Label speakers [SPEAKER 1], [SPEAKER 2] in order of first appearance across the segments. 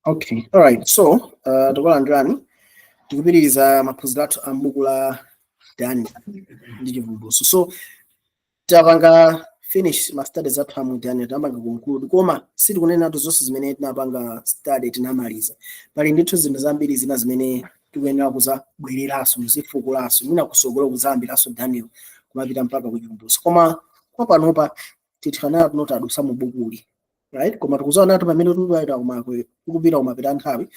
[SPEAKER 1] Okay, all right. So, tikulandirani, tikupitiriza maphunziro athu a m'buku la Daniel ndi Chivumbulutso. So, tapanga finish ma studies athu amu Daniel, tapanga conclude, koma sitikunenatu zonse zimene tinapanga study tinamaliza. Pali ndithu zinthu zambiri zina zimene tikuyenera kuzabwereranso, muzifukulanso, mwina kusogolo kuzayambiranso Daniel kumapita mpaka ku Chivumbulutso. Koma kwa panopa tithanatu noti adusa mu bukuli, right? Koma tikuzaonatu pamene tikupita kumapita nthawi,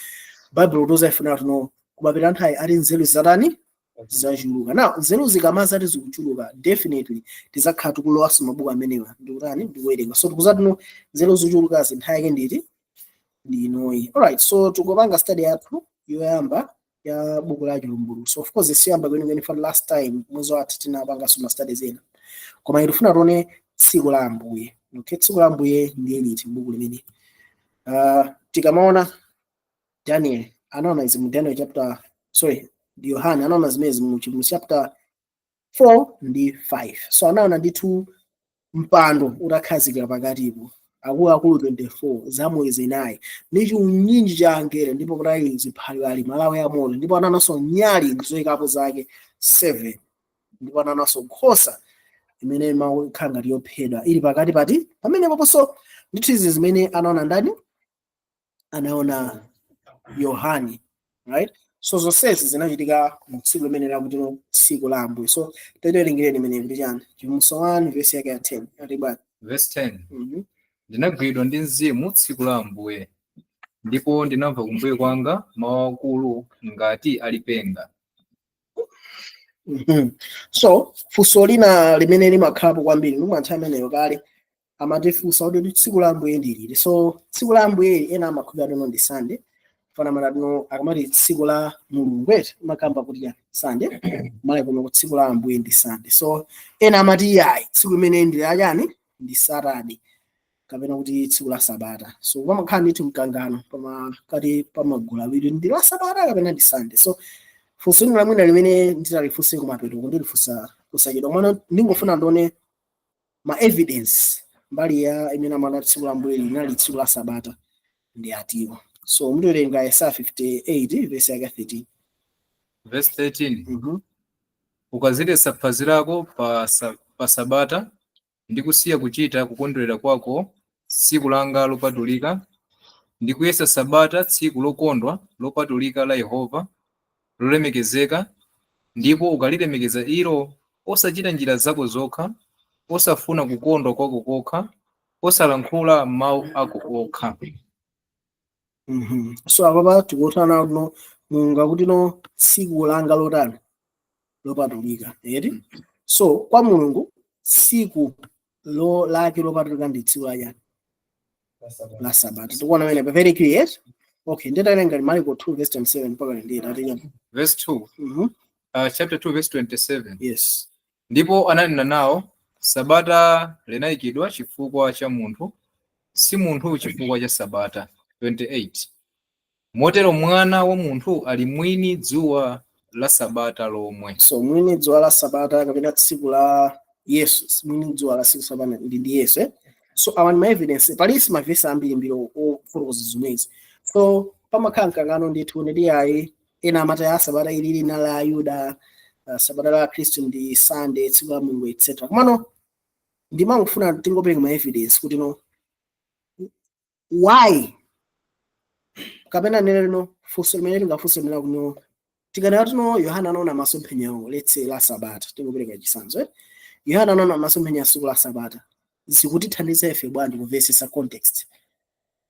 [SPEAKER 1] Bible kutiuza ifuna tuno kumapita nthawi ali nzeru zatani? Zachuluka. Now nzeru zikamazati zikuchuluka, definitely tizakhala tikulowanso mabuku amenewa ndikutani? Ndikuwerenga. So tikuzati nzeru zochulukazi nthawi yake nditi? Ndi inoyi. Alright, so tikupanga study yathu yoyamba ya buku la Chivumbulutso. Of course siyamba kwenikweni, for last time mwezi wathu tinapanganso ma studies ena, koma itifuna tione tsiku la Ambuye. Okay, tsiku la Ambuye ndiye liti m'buku limene? Tikamaona Daniel anaona izi mu Daniel chapter, sorry, Yohane anaona zimezi mu chapter 4 ndi 5. So anaona ndithu mpando utakhazikira pakatipo, akuluakulu 24, zamoyo zinayi ndi chiunyinji cha angelo, ndipo kutali ziphaliwali, malawi amoto, ndipo anaonanso nyali ndi zoyikapo zake 7, ndipo anaonanso nkhosa imene imakhala ngati yophedwa ili pakati pati pamenepo. So ndithu izi zimene anaona ndani? Anaona Yohane, right? So zonsezi zinachitika mu tsiku limene lakuti no tsiku la Ambuye. So tatiwerengereni imene kuti chani? Chivumbulutso 1 verse yake ya 10 ati bwana?
[SPEAKER 2] Verse 10. Ndinagwidwa ndi Mzimu tsiku la Ambuye, ndipo ndinamva kumbuyo kwanga mawu akulu ngati alipenga.
[SPEAKER 1] So funso lina limene limakhalapo kwambiri ndi nthawi imeneyo kale amatifunsa kuti tsiku la Ambuye ndi liti? So tsiku la Ambuye, ena amakhulupirira tino ndi Sunday. Fana manatino akamati tsiku la Mulungu eti amakamba kuti yani? Sunday. Mala kuno tsiku la Ambuye ndi Sunday. So ena amati yayi, tsiku limene ndi lachani? Ndi Saturday kapena kuti tsiku la Sabata. So pamakhala ndithu mkangano pamakati pamagulu awiri, ndi la Sabata kapena ndi Sunday. So funso lina lamwina limene nditalifunse kumapeto ndilifunsa kusachedwa mwana, ndingofuna ndione ma evidence mbali ya imene amati tsiku la Ambuye linali tsiku la Sabata ndi atiwo. So mutiwerenga Yesaya 58 verse yake 13.
[SPEAKER 2] Verse 13. Ukaziletsa phazi lako pa Sabata ndi kusiya kuchita kukondwerera kwako tsiku langa lopatulika, ndi kuyesa Sabata tsiku lokondwa lopatulika la Yehova lolemekezeka, ndipo ukalilemekeza ilo, osachita njira zako zokha, osafuna kukondwa kwako kokha, osalankhula mawu ako okha.
[SPEAKER 1] So apapa tikuthana no Mulungu akuti no tsiku langa lotani? Lopatulika, eti? So kwa Mulungu tsiku lo lake lopatulika ndi tsiku la chani? La Sabata. Tikuona pamene very clear, yes? Okay, nditawerenga Marko 2 verse 27 mpaka 28 ati chani?
[SPEAKER 2] Verse 2. Chapter 2 verse 27.
[SPEAKER 1] Yes.
[SPEAKER 2] Ndipo ananena nawo, "Sabata linayikidwa chifukwa cha munthu, si munthu chifukwa cha Sabata." 28 Motero Mwana wa Munthu ali mwini dzuwa la Sabata lomwe.
[SPEAKER 1] So mwini dzuwa la Sabata kapena tsiku la Yesu, mwini dzuwa la tsiku Sabata ndi Yesu, eh? So awa ndi ma evidence. Palisi mavesi ambirimbiri ofotokoza zomwezi. So pamakhala mkangano ndithu ndi ayi, ena amati a Sabata ili lina la Ayuda, Sabata la Khristu ndi Sunday, tsiku la Mulungu, etc. Komano ndimangofuna tingopereka ma evidence kuti no why, kapena nene lino funso limene lingafunse limene kuno tikanena tino Yohana anaona masomphenyawo, let's say la Sabata, tingopereka chitsanzo, eh? Yohana anaona masomphenya tsiku la Sabata, zikutithandiza ife bwanji kumvetsetsa context?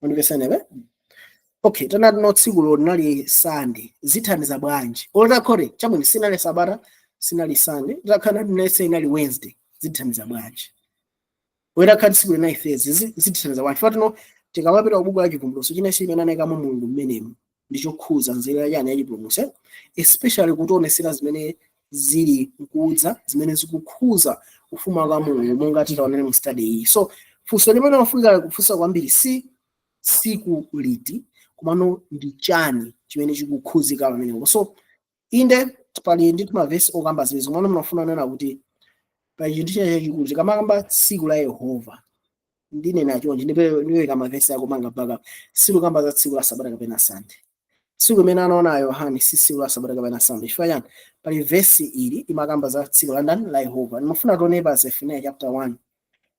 [SPEAKER 1] Mundipesane? Okay, tanati no tsiku linali Sunday, zithandiza bwanji? Olitakhore chabwino, sinali Sabata, sinali Sunday, takhala let's say inali Wednesday, zithandiza bwanji? Wera tsiku linali Thursday, zithandiza bwanji? Fatino tikamapita kubuku la Chivumbulutso, china chimene anayikamo Mulungu mmenemu ndichokhuza nzeru yachani? Yachipulumutso, especially kutionesera zimene zili nkudza, zimene zikukhuza ufumu wa Mulungu monga titaonere mu study iyi. So funso limene mafunika kufunsa kwambiri si tsiku liti, komano ndi chani chimene chikukhuzika pamenepo. So inde pali ndithu mavesi okamba zimenezo, komano mnafuna kunena kuti pali chinthu china chachikulu tikamakamba tsiku la Yehova. Ndinena chonchi, ndipereka mavesi akumanga backup. Silikamba za tsiku la Sabata kapena Sunday. Tsiku limene anaona Yohane si tsiku la Sabata kapena Sunday. Chifukwa chani? Pali vesi ili imakamba za tsiku la ndani? La Yehova. Ndimafuna tione pa Zefaniya chapter 1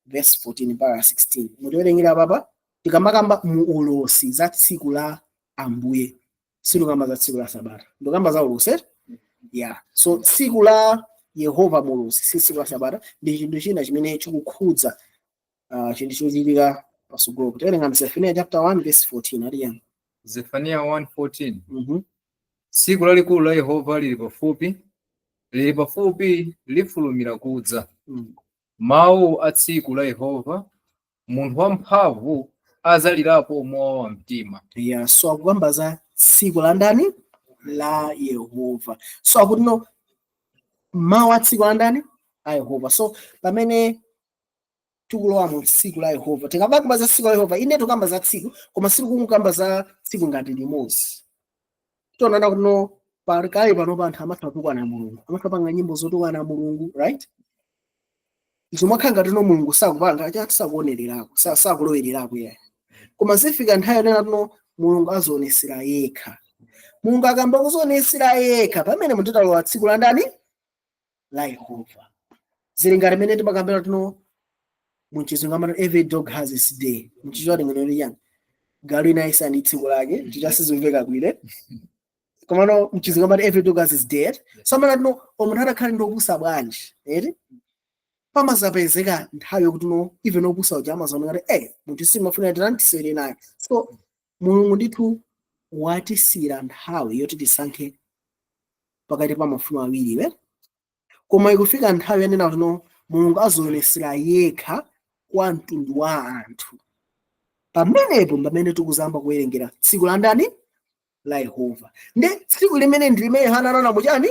[SPEAKER 1] verse 14 mpaka 16. Mutiwerengera papa. Tikamakamba mu ulosi za tsiku la Ambuye, silikamba za tsiku la Sabata, ndikamba za ulosi, eh? Yeah, so tsiku la Yehova mu ulosi si tsiku la Sabata, ndi chinthu china chimene chikukhudza chinthu chochitika pasogolo. Tiwerenga Zefaniya chapter 1 verse 14, ati yani?
[SPEAKER 2] Zefaniya 1:14.
[SPEAKER 1] Mhm.
[SPEAKER 2] Tsiku lalikulu la Yehova lili pafupi, lili pafupi, lifulumira kudza. Mawu a tsiku la Yehova, munthu wamphamvu azalirapo mowawa mtima.
[SPEAKER 1] Yeah, so akukamba za tsiku la ndani? La Yehova. So akuti no, mawu a tsiku la ndani? A Yehova. So pamene tikulowa mu tsiku la Yehova, tikakamba za tsiku la Yehova, ine tikamba za tsiku, koma sitikukamba za tsiku ngati limodzi. Tionana kuti no, pakali pano anthu amatha kutukwana Mulungu, amatha kupanga nyimbo zotukwana Mulungu, right? Zomakhala ngati no, Mulungu sakupanga chati, sakuonererako, sakulowererako yayi. Koma zifika nthawi yonena tino Mulungu azionesera yekha. Mulungu akamba kuzionesera yekha, pamene munthu talowa tsiku la ndani? La Yehova. Zili ngati mene timakambira tino muchizungu amati "Every dog has its day." Mchichewa tingonena yani? Galu inayisa ndi tsiku lake. Chichasizumveka kwile, komano mchizungu amati "Every dog has its day." So amana tino omunthu atakhale ndi opusa bwanji, eti, pamazapezeka nthawi yokuti no, even opusa uja amazaona ngati munthu simafuna tirani tisewere naye. So Mulungu ndithu watisiyira nthawi yoti tisankhe pakati pa mafumu awiri, we. Koma ikufika nthawi yanena kuti no, Mulungu azionesera yekha kwa mtundu wa anthu. Pamenepo pamene tikuzamba kuwerengera tsiku la ndani? La Yehova. Ndi tsiku limene ndi limene Yohana anaona muchani?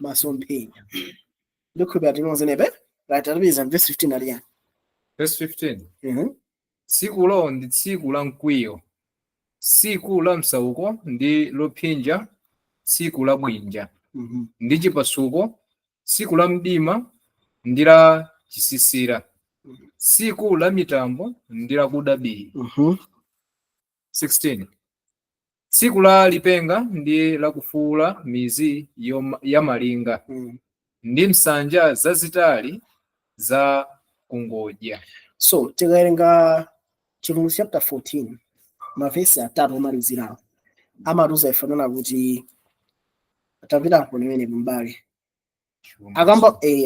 [SPEAKER 1] Masomphenya. Ndikhulupirira tinozenepe, right? Atapeza verse 15 ali yani?
[SPEAKER 2] Verse 15. Tsikulo ndi tsiku la mkwiyo, tsiku la msauko ndi lopsinja, tsiku la bwinja ndi chipasuko, tsiku la mdima ndi la chisisira, tsiku la mitambo ndi lakuda bii. 16 Tsiku la lipenga ndi lakufuula mizi ya malinga ndi nsanja zazitali za kungodya.
[SPEAKER 1] So tikawerenga Chivumbulutso chapter 14, mavesi atatu omalizirawo amatiuza ifanana kuti tapita limene mbali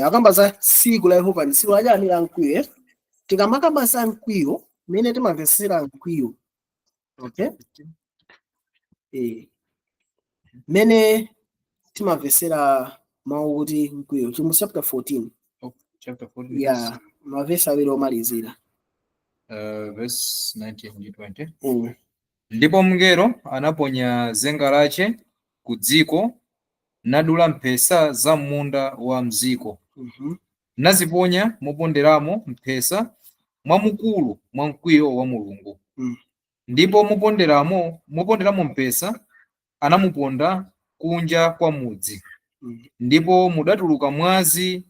[SPEAKER 1] akamba za tsiku la Yehova ndi tsiku lachani? La mkwiyo, eh? Tikamakamba za mkwiyo, mmene timamvetsera mkwiyo, okay, mmene timamvetsera mawu kuti mkwiyo, Chivumbulutso chapter 14.
[SPEAKER 2] Oh, chapter 14.
[SPEAKER 1] Ya, mavesi awiri omalizira.
[SPEAKER 2] Verse 19 ndi 20. Ndipo mngelo anaponya zenga lache ku dziko, nadula mphesa za munda wa mdziko, naziponya moponderamo mphesa mwamukulu mwa mkwiyo wa Mulungu. Ndipo moponderamo mphesa anamuponda kunja kwa mudzi, ndipo mudatuluka mwazi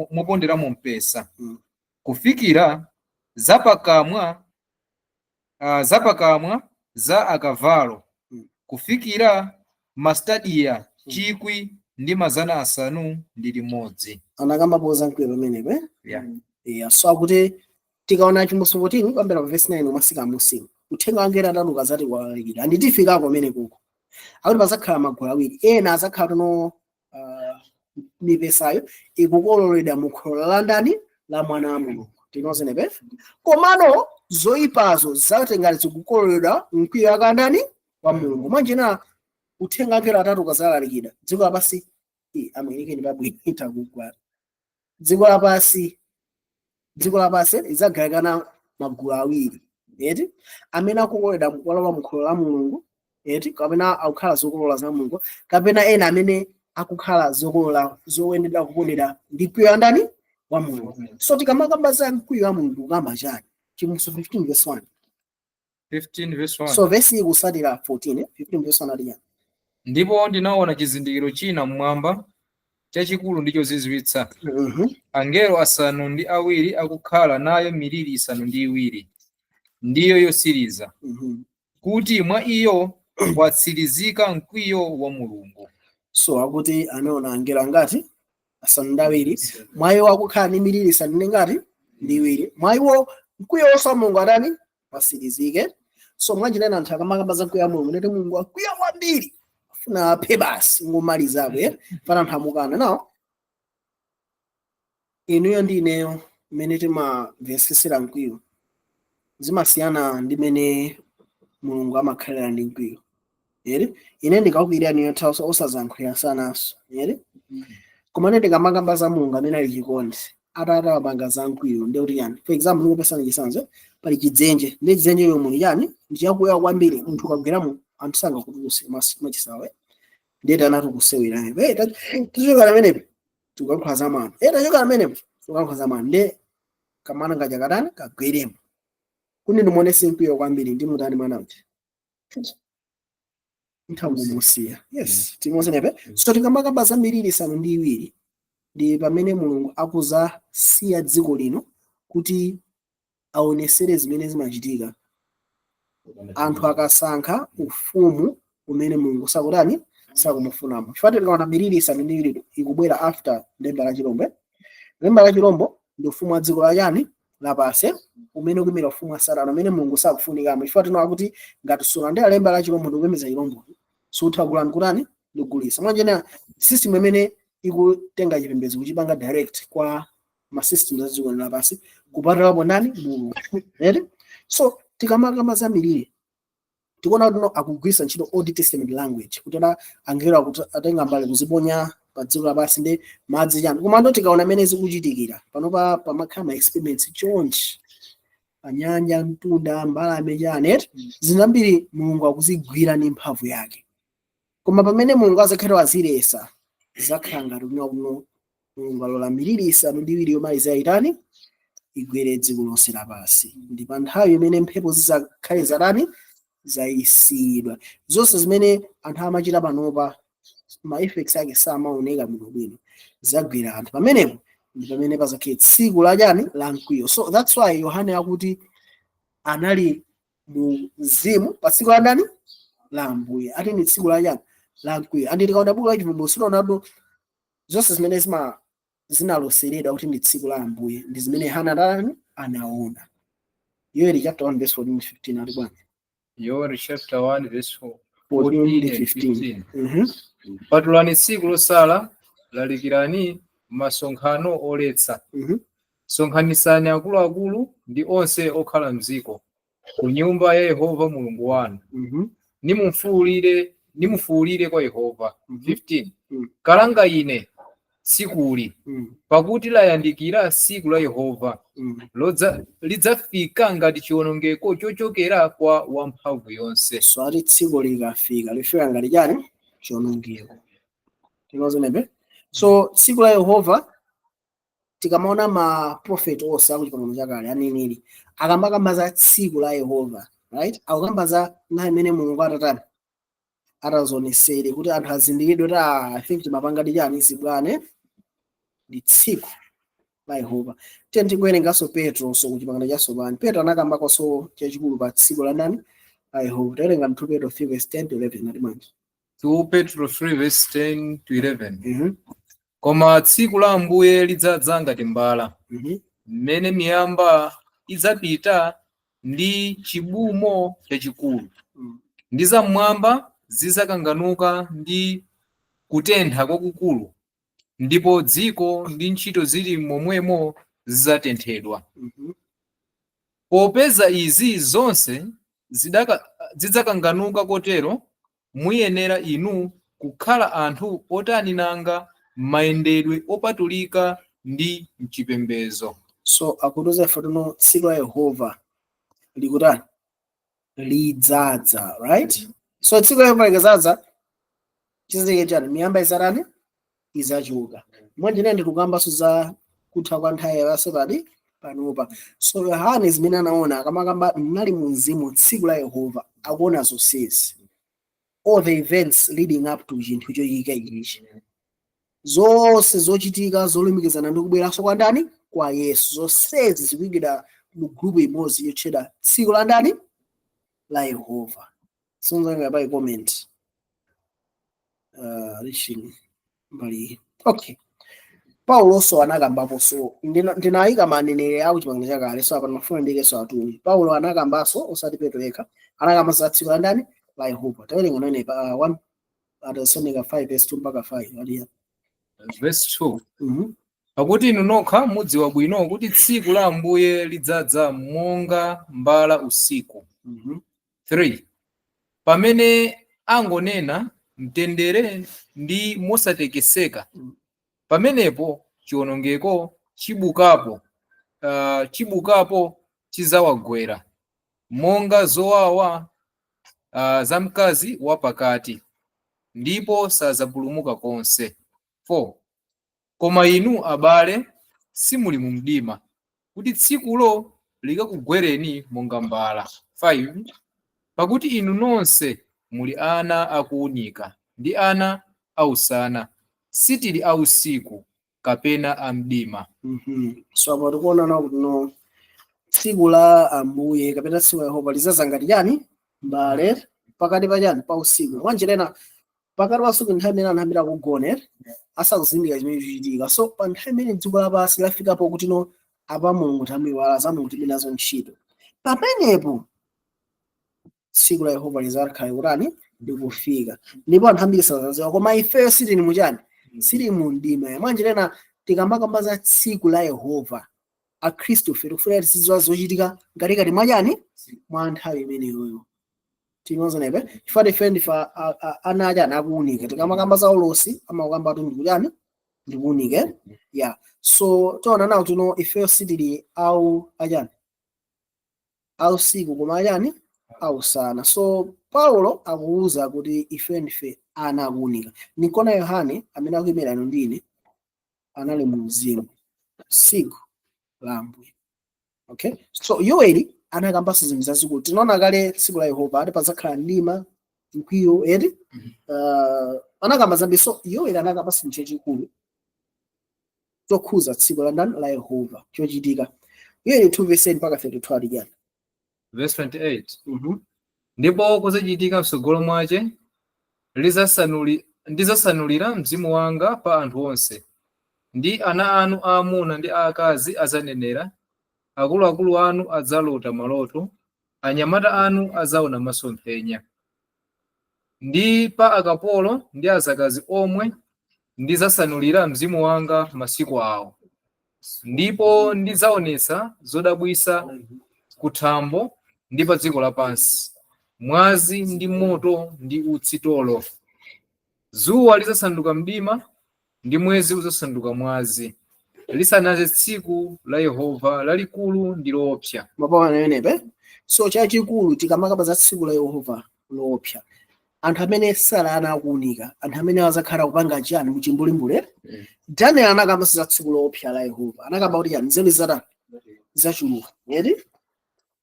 [SPEAKER 2] moponderamo mphesa, kufikira zapakamwa za akavalo, kufikira mastadiya 1,600.
[SPEAKER 1] Anakambapo za mkwiyo pamenepo, eh?
[SPEAKER 2] Yeah.
[SPEAKER 1] Yeah, so akuti tikaona Chivumbulutso 14 kuyambira pa verse 9 umasika musimu, uthenga wangelo ataluka zati kwalalikira anditifikako pamene kuko, akuti pazakhala magulu awiri. Ena azakhala tono mipesayo ikukololedwa mu kholola la ndani? La mwana wa Mulungu, tinozenepe. Komano zoyipazo zatengati zikukololedwa mkwiyo akandani? Wa Mulungu. Mwanjena uthenga angelo atatu ukazalalikira dziko lapansi, amwerekeni pabwino itakugwa dziko lapansi, dziko lapansi lidzagawikana magulu awiri, eti, amene akukololedwa mukolola mukhola la Mulungu, eti, kapena akukhala zokolola za Mulungu, kapena ena amene akukhala zokolola zoyenera kupondera ndi mkwiyo wa ndani? Wa Mulungu. So tikamakamba za mkwiyo wa Mulungu, kamba chani? Chivumbulutso 15 verse 1.
[SPEAKER 2] 15 verse 1.
[SPEAKER 1] So verse iyi kusatira 14, eh? 15 verse 1 ali chani?
[SPEAKER 2] Ndipo ndinaona chizindikiro china mmwamba. Chachikulu ndi chozizwitsa, angelo 7 akukhala nayo miliri 7, ndiyo yosiriza, kuti mwa iyo watsirizika mkwiyo wa Mulungu.
[SPEAKER 1] So akuti anaona angelo angati? 7. Mwa iwo akukhala ndi miliri isanu ndi ngati? Ndi iwiri. Mwa iwo mkwiyo wonse wa Mulungu atani? Wasirizike. So mwanjinena, anthu akamakamba za mkwiyo wa Mulungu, ndeti Mulungu akwiya kwambiri, afuna aphe basi, ngomalizako ye pana anthu amukana nawo. Inuyo ndi ineyo, mmene timamvesesera mkwiyo zimasiyana ndi mmene Mulungu amakhalira ndi mkwiyo ere. Ine ndikakwiyira niyo nthawi osazankhuya sanaso ere, koma ine ndikamakamba za Mulungu amene ali chikondi, atata wapanga za mkwiyo, ndi kuti yani? For example, ndikupesana chitsanzo, pali chidzenje, ndi chidzenje yomwe yani ndichakuya kwambiri. Munthu ukagweramo, anthu sangakutuluse machisawe. Ndiye anati kusewera, hey, tachoka pamenepo, tikuyankhula za mwana. Eh, tachoka pamenepo, tikuyankhula za mwana. Ndiye kamwana ngaja katani? Kagweremo. Kuti ndimuonese mkwiyo kwambiri, ndimutani mwana uja? Nthangumusiya. Yes, timozenepe. So tikamakamba za miliri 7, ndi pamene Mulungu akuzasiya dziko lino kuti aonesere zimene zimachitika anthu akasankha ufumu umene Mulungu sakutani? Sakumufunamo. Chifukwa tikaona miliri 7 ikubwera after lemba la chilombo. Lemba la chilombo ndi ufumu wa dziko la chani? Lapansi, umene ukuyimira ufumu wa Satana umene Mulungu sakufunikamo. Chifukwa tinowa kuti ngati sulandira lemba la chilombo ndikupembedza chilombo, sutha kugula ndikutani? Ndikugulisa. Mwanjena system imene ikutenga chipembedzo kuchipanga direct kwa ma systems a dziko lapansi, kupatulapo ndani? Mulungu ere. So tikamakamba za miliri, tikuona kuti no, akugwiritsa ntchito Old Testament language kuti ana angelo akuti atenga mbale kuziponya pa dziko lapansi ndi madzi chani. Koma ndo tikaona mmene zikuchitikira panopa, pamakhala ma experiments chonchi pa nyanja, mtunda, mbalame, chani eti, zinthu Mulungu akuzigwira ndi mphamvu yake. Koma pamene Mulungu azakhale wazilesa, zakhala ngati kuno kuno Mulungu alola miliri 7 yomaliza itani? Igwere dziko lonse lapansi. Ndi pa nthawi imene mphepo zizakhale zatani? Zayisiyidwa. Zonse zimene anthu amachita panopa, ma effects ake samaoneka bwinobwino, zagwira anthu. Pamenepo ndi pamene pazakhale tsiku la chani? La mkwiyo. So that's why Yohane akuti anali mu mzimu pa tsiku la ndani? La Ambuye. Ati ni tsiku la chani? La mkwiyo. Andi tikaona buku la Chivumbulutso, tionatu zonse zimene zinaloseredwa kuti ndi tsiku la Ambuye ndi zimene Yohane atani? Anaona. Yoeli chapter 1 verse 14 15 ati bwana?
[SPEAKER 2] Yoeli chapter 1 verse 4.
[SPEAKER 1] 14 ndi
[SPEAKER 2] 14 and
[SPEAKER 1] 15.
[SPEAKER 2] 15. Patulani tsiku losala, lalikirani masonkhano oletsa. Sonkhanisani akuluakulu ndi onse okhala mdziko ku nyumba ya Yehova Mulungu wanu, nimufuwulire kwa Yehova. 15. Kalanga ine tsikuli, pakuti layandikira tsiku la Yehova, lidzafika ngati chiwonongeko chochokera kwa Wamphamvu yonse.
[SPEAKER 1] So ati tsiku likafika, lifika ngati chani? Chiwonongeko. Tinozenepe. So tsiku la Yehova, tikamaona ma prophet onse aku Chipangano Chakale, aneneri akamakamba za tsiku la Yehova, right, akukamba za nthawi imene Mulungu atatani? Atazionesere kuti anthu azindikidwe kuti, ah, I think timapanga ndi chani? Zibwane. Ndi tsiku la Yehova. Tiye tikuwerenganso Petro. So ku Chipangano Chatsopano, Petro anakambakonso chachikulu pa tsiku la ndani? La Yehova. Tawerenga 2 Petro 3 verse 10 to 11, ati bwanji?
[SPEAKER 2] 2 Petro 3 verse 10 to 11. Koma tsiku la Ambuye lidzadza ngati mbala, mmene miyamba idzapita ndi chibumo chachikulu, ndi zam'mwamba zidzakanganuka ndi kutentha kwakukulu, ndipo dziko ndi ntchito zili momwemo zidzatenthedwa. Popeza izi zonse zidzakanganuka kotero, muyenera inu kukhala anthu otani nanga mayendedwe opatulika ndi mchipembedzo.
[SPEAKER 1] So akutiuza ife tuno tsiku la Yehova likutani? Lidzadza, right? So tsiku la Yehova likadzadza, chizike chani? Miyamba izatani? Izachoka. Mwanjinene ndikukambanso za kutha kwa nthawi yapansi padi panopa. So Yohane zimene anaona akamakamba mnali mu mzimu tsiku la Yehova, akuona zonsezi, all the events leading up to chinthu chochitika ichichi. Zonse zochitika zolumikizana ndi kubweranso kwa ndani? Kwa Yesu. Zonsezi zikuyikidwa mu group imodzi yotchedwa tsiku la ndani? La Yehova. Sonzanga pa comment reaching mbali. Okay, Paulo anakambapo. So ndinayika maneneri awo Chipangano Chakale, so apa ndimafuna ndikenso atumwi. Paulo anakambanso, osati Petro yekha, anakamba za tsiku la ndani? La Yehova. Tawerenga nane pa 1 Atesalonika 5 verse 2 mpaka 5 aliya.
[SPEAKER 2] Verse 2. Pakuti inu nokha mudziwa bwino kuti tsiku la Ambuye lidzadza monga mbala usiku. 3 Pamene angonena mtendere ndi mosatekeseka, pamenepo chiwonongeko chibukapo chidzawagwera monga zowawa za mkazi wapakati, ndipo sadzapulumuka konse. 4 Koma inu, abale, simuli mu mdima, kuti tsikulo likakugwereni monga mbala. 5 Pakuti inu nonse muli ana akuunika ndi ana ausana, sitili ausiku kapena amdima.
[SPEAKER 1] So apa tikuona nawo kuti no, tsiku la Ambuye kapena tsiku la Yehova lizaza ngati chani? Mbale pakati pa chani? Pa usiku. Mwanjira ina, pakati pa usiku, nthawi imene anthu ambiri akugona asakuzindikira chimene chikuchitika. So pa nthawi imene dziko lapansi lafikapo kuti no, apa Mulungu tamiwala, za Mulungu tilibe nazo ntchito, pamenepo tsiku la Yehova lizakhala kutani? Likufika, ndipo anthu ambiri sazadziwa. Koma ifeyo sitili muchani? Sitili mu mdima. Mwanjira ina, tikamakamba za tsiku la Yehova, akhristu ife tikufuna tizidziwa zochitika mkatikati mwachani? Mwa nthawi imeneyoyo. Tinozonepe chifukwa ife ndife ana achani? Akuunika. Tikamakamba za ulosi, amakamba tu ndikuchani? Ndikuunike ya. So tiona nawo tuno ifeyo sitili au achani? Ausiku, koma achani? Ausana. So Paulo akuwuza kuti ife ndife ana akuunika. Nikona Yohane amene akuyimira ino ndine anali mu mzimu tsiku la Ambuye. Okay, so Yoweli anakambanso zinthu zazikulu. Tinaona kale tsiku la Yehova ati padzakhala mdima, mkwiyo, eti? Anakamba zambiri. So Yoweli anakambanso chinthu chachikulu chokhuza tsiku la ndani? La Yehova, chochitika. Yoweli 2 verse 8 mpaka 32 ali chani?
[SPEAKER 2] Verse 28. Ndipo kudzachitika mtsogolo mwace, ndidzasanulira mzimu wanga pa anthu onse, ndi ana anu aamuna ndi aakazi adzanenera, akuluakulu anu adzalota maloto, anyamata anu adzaona masomphenya. Ndi pa akapolo ndi azakazi omwe ndidzasanulira mzimu wanga masiku awo, ndipo ndidzaonetsa zodabwitsa kuthambo ndi pa dziko lapansi, mwazi ndi moto ndi utsi tolo. Dzuwa lidzasanduka mdima ndi mwezi udzasanduka mwazi, lisanaze tsiku la Yehova lalikulu ndi loopsa.
[SPEAKER 1] Mapawa amenepe. So chachikulu, tikamakamba za tsiku la Yehova loopsa, anthu amene sali ana akuunika, anthu amene azakhala kupanga chani? Muchimbulimbule. Daniel anakamba za tsiku loopsa la Yehova. Anakamba kuti chani? Nzeru zatani? Zachuluka, eti?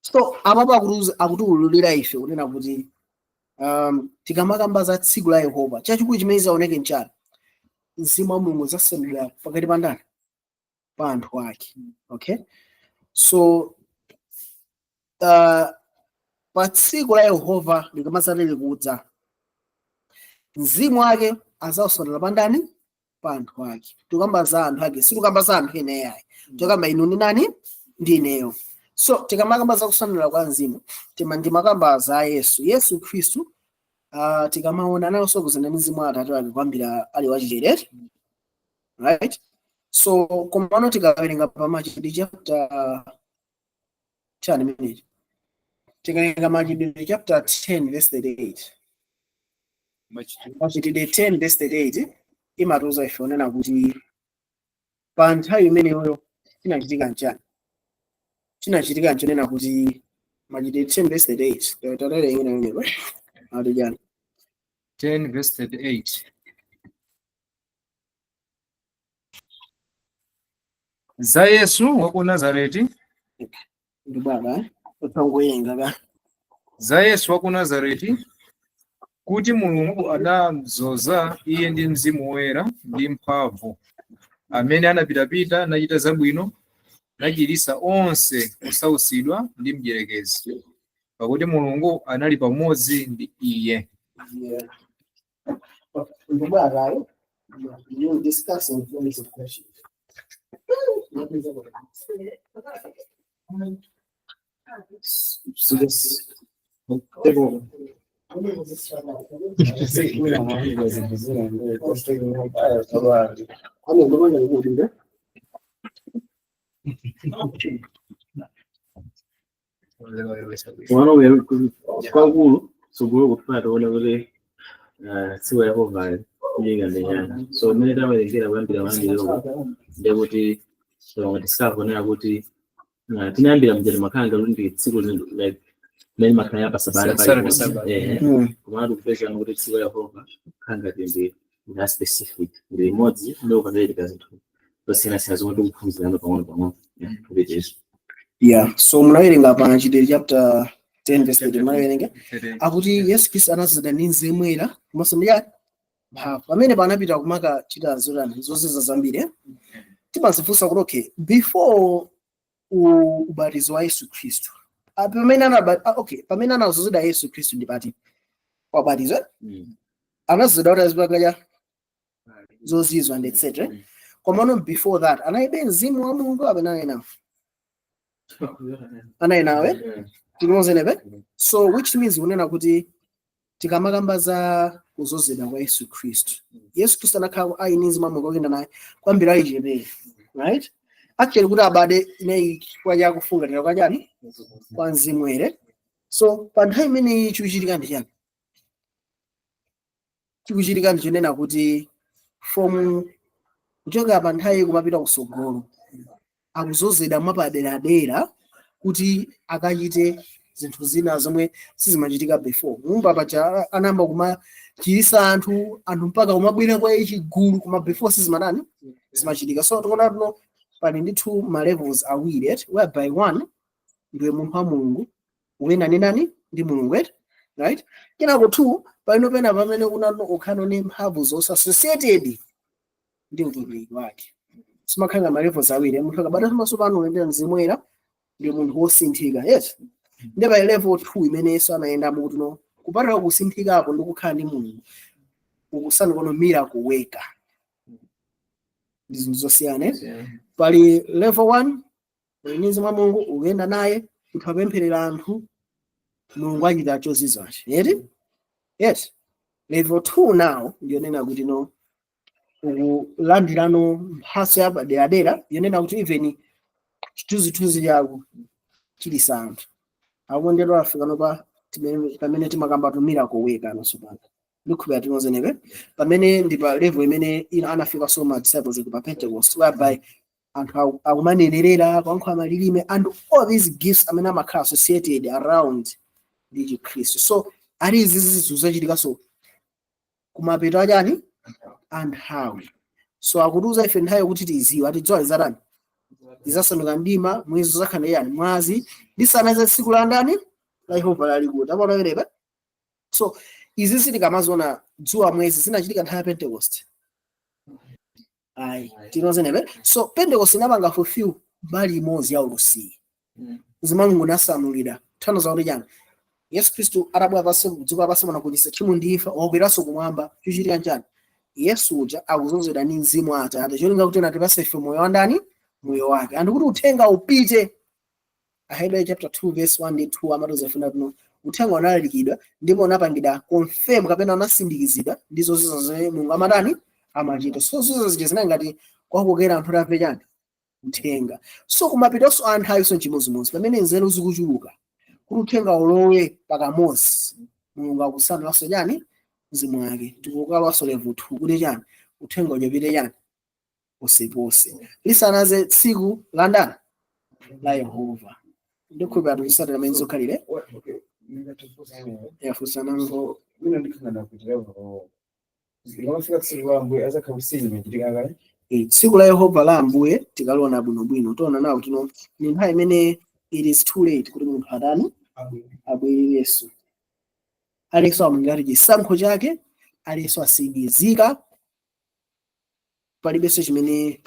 [SPEAKER 1] So apapo akutiwululira ife kunena kuti tikamakamba za tsiku la Yehova, chachikulu chimene chizaoneke nchani? Mzimu wa Mulungu uzasanulira pakati pa ndani? Pa anthu ake. Okay, so pa tsiku la Yehova likamazati likudza, mzimu wake azawusanula pa ndani? Pa anthu ake. Tikamba za anthu ake, sitikamba za anthu ena yayi. Tikamba inu ndi nani? Ndi ineyo. So tikamakamba za kusanula kwa mzimu, tima ndimakamba za Yesu, Yesu Khristu. Tikamaona analosogozana ndi mzimu wa Atate wake kuyambira ali wachicherere, right? So komano tikawerenga pa Machitidwe chapter chani menechi, tikawerenga Machitidwe chapter 10 verse 38. Machitidwe 10 verse 38 imatiuza ife onena kuti pa nthawi imeneyoyo chinachitika nchani? Chinachitika nchonena kuti Machitidwe 10 verse 38, tatawerenga imeneyo, ati chani?
[SPEAKER 2] 10 verse 38. Za Yesu wa ku Nazareti.
[SPEAKER 1] Ndi baba utangoyenga ka.
[SPEAKER 2] Za Yesu wa ku Nazareti. Kuti Mulungu anamdzoza iye ndi Mzimu Woyera ndi mphamvu, amene anapitapita nachita zabwino, nachiritsa onse osautsidwa ndi mdierekezi, pakuti Mulungu anali pamodzi ndi iye.
[SPEAKER 1] Yeah. Ndibwakayo, you discussing points of questions.
[SPEAKER 3] So this take over. Mwana uyu kwakulu tsogolo kufuna tione kuti tsiku la Yehova liyika ndi nyanga. So mmene tawerengera kuyambira mayambiriro, ndekuti tikaonera kuti tinayambira mjeni makhanga kuti ndi tsiku like mmene makhala pa sabata.
[SPEAKER 2] Saturday, Sabbath.
[SPEAKER 3] Komatu kupeza kuti tsiku la Yehova khanga ndi la specific, ndi limodzi ndi ukapereka zinthu zosiyanasiyana zomwe tikuphunzirano pang'ono pang'ono. Yeah, kupitiriza.
[SPEAKER 1] Yeah, so munawerenga pa Machitidwe chapter 10 verse 30, munawerenga akuti Yesu Khristu anadzazidwa ndi Mzimu Woyera komanso ndi yani? Mphamvu. Pamene panapita kumakachita zotani? Zozizwa zambiri. Eh? Timazifunsa kuti, okay, before ubatizo wa Yesu Khristu, pamene okay, pamene anadzozedwa Yesu Khristu ndi pati? Wabatizo, eh? Anadzozedwa kuti azipanga cha zozizwa and etc. Komano before that analibe Mzimu wa Mulungu apena anali nawo? Anali nawe tikumozenepe. So which means kunena kuti tikamakamba za kuzozedwa kwa Yesu Khristu, Yesu Khristu anakhala ali ndi Mzimu wa Mulungu akuyenda naye kwambiri ali chepere, right? Actually, kuti abade ineyi chifukwa cha kufungatira kwa chani? Kwa Mzimu Woyera. So pa nthawi imeneyi chikuchitika ndi chani? Chikuchitika ndi chonena kuti from kuchoka pa nthawi kumapita kusogolo akuzozedwa mwapaderadera kuti akachite zinthu zina zomwe sizimachitika before. Mumba paja anayamba kumachirisa anthu, anthu mpaka kumabwera kwa ichi gulu, koma before sizimatani? Zimachitika. So tikuona tuno pali ndithu ma levels awiri, eti, whereby one, ndiwe munthu wa Mulungu, ukuyenda ndi nani? Ndi Mulungu, eti, right? Kenako two, palino pena pamene unano ukhano ndi mphamvu zonse associated ndi utumiki wake. Simakhala ma levels awiri. Munthu akabadwa pamaso pano ulendera Mzimu Woyera, ndi munthu wosinthika, yes. Ndi pa level 2 imene Yesu anayendamo kuti no, kupatula kusinthikapo ndi kukhala ndi Mulungu, ukusanu kono miracle worker, ndi zinthu zosiyana, eh? Pali level 1, uli ndi Mzimu wa Mulungu, ukuyenda naye, munthu apempherera anthu, Mulungu achita chozizwacho, eti, yes. Level 2 now ndiyonena kuti no, ukulandirano mphatso yapaderadera yonena kuti even chithunzithunzi chako chilisa anthu. Akondedwa, afika nopa pamene timakamba tu miracle worker anasopano, ndikhulupirira tinozenepe pamene ndi pa level imene ina anafika so ma disciples pa Pentecost, whereby anthu akumanenerera, kuyankhula malilime and all these gifts amene amakhala associated around ndi Chikhristu. So ali izi zinthu zachitikanso kumapeto achani? Anthawi. So akutiuza ife nthawi yokuti tiziwe ati dzuwa lizatani? Lizasanduka mdima, mwezi uzakhala yani? Mwazi, lisanaze tsiku la ndani? La Yehova lalikulu. Tapaona penepa. So izi sitikamaziona dzuwa, mwezi zinachitika nthawi ya Pentecost, ayi, tinozenepe. So Pentecost inapanga fulfill mbali imodzi ya ulosi. Mzimu nasanulira thano zakuti chani? Yesu Khristu atabwera pansi, dziko lapansi pano, tchimo ndi imfa, wakweranso kumwamba. Chochitika nchani? Yesu uja akuzozedwa ndi Mzimu wa Atate, cholinga kuti atipase ife moyo wa ndani? Moyo wake. And kuti uthenga upite, Ahebrew chapter 2 verse 1 ndi 2 amatiuza kuno uthenga unalalikidwa ndipo unapangidwa confirm kapena unasindikizidwa ndi zozizwa zomwe Mulungu amatani? Amachita. So zozizwa zija zinali ngati kwakokera anthu kuti amve chani? Uthenga. So kumapetonso anthu ayinso chimodzimodzi, pamene nzeru zikuchuluka, kuti uthenga ulowe pakamodzi, Mulungu akusandulanso chani? Mzimu wake. Tikukalwanso level 2 kuti chani? Uthenga ujapite chani? Posepose, lisanaze tsiku la ndani? La Yehova. Ndikhulupirira tikusatira amene zokhalire. Yafunsana.
[SPEAKER 4] So mina ndikhangana kuti level likamafika tsiku la Ambuye azakhala kusinya kale.
[SPEAKER 1] Tsiku la Yehova la Ambuye tikaliona bwinobwino, tiona nawo tino ni nthawi imene it is too late kuti munthu atani? Abwererenso. Aliyense wamangati chisankho chake, aliyense asindizika. Palibenso chimene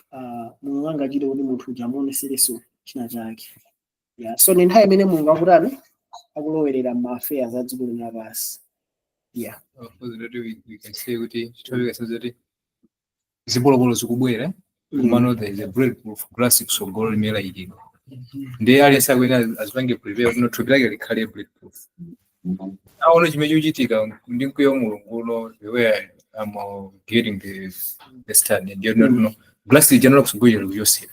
[SPEAKER 1] Mulungu angachite kuti munthu uja amuoneserenso china chake. Yeah. So ni nthawi imene Mulungu akutani? Akulowerera ma affairs a dziko lino lapansi. Yeah.
[SPEAKER 2] Of course, that we can say kuti chitobeka kuti zipolopolo zikubwera, komano there is a bulletproof glass kusogolo limene layikidwa, ndiye aliyense akuyenera azipange prepare kuti thupi lake likhale bulletproof, aone chimene chikuchitika ndi mkwiyo wa Mulungu uno. The way I'm getting the study, ndiyo no glass ijanola kusogolo likuchosera.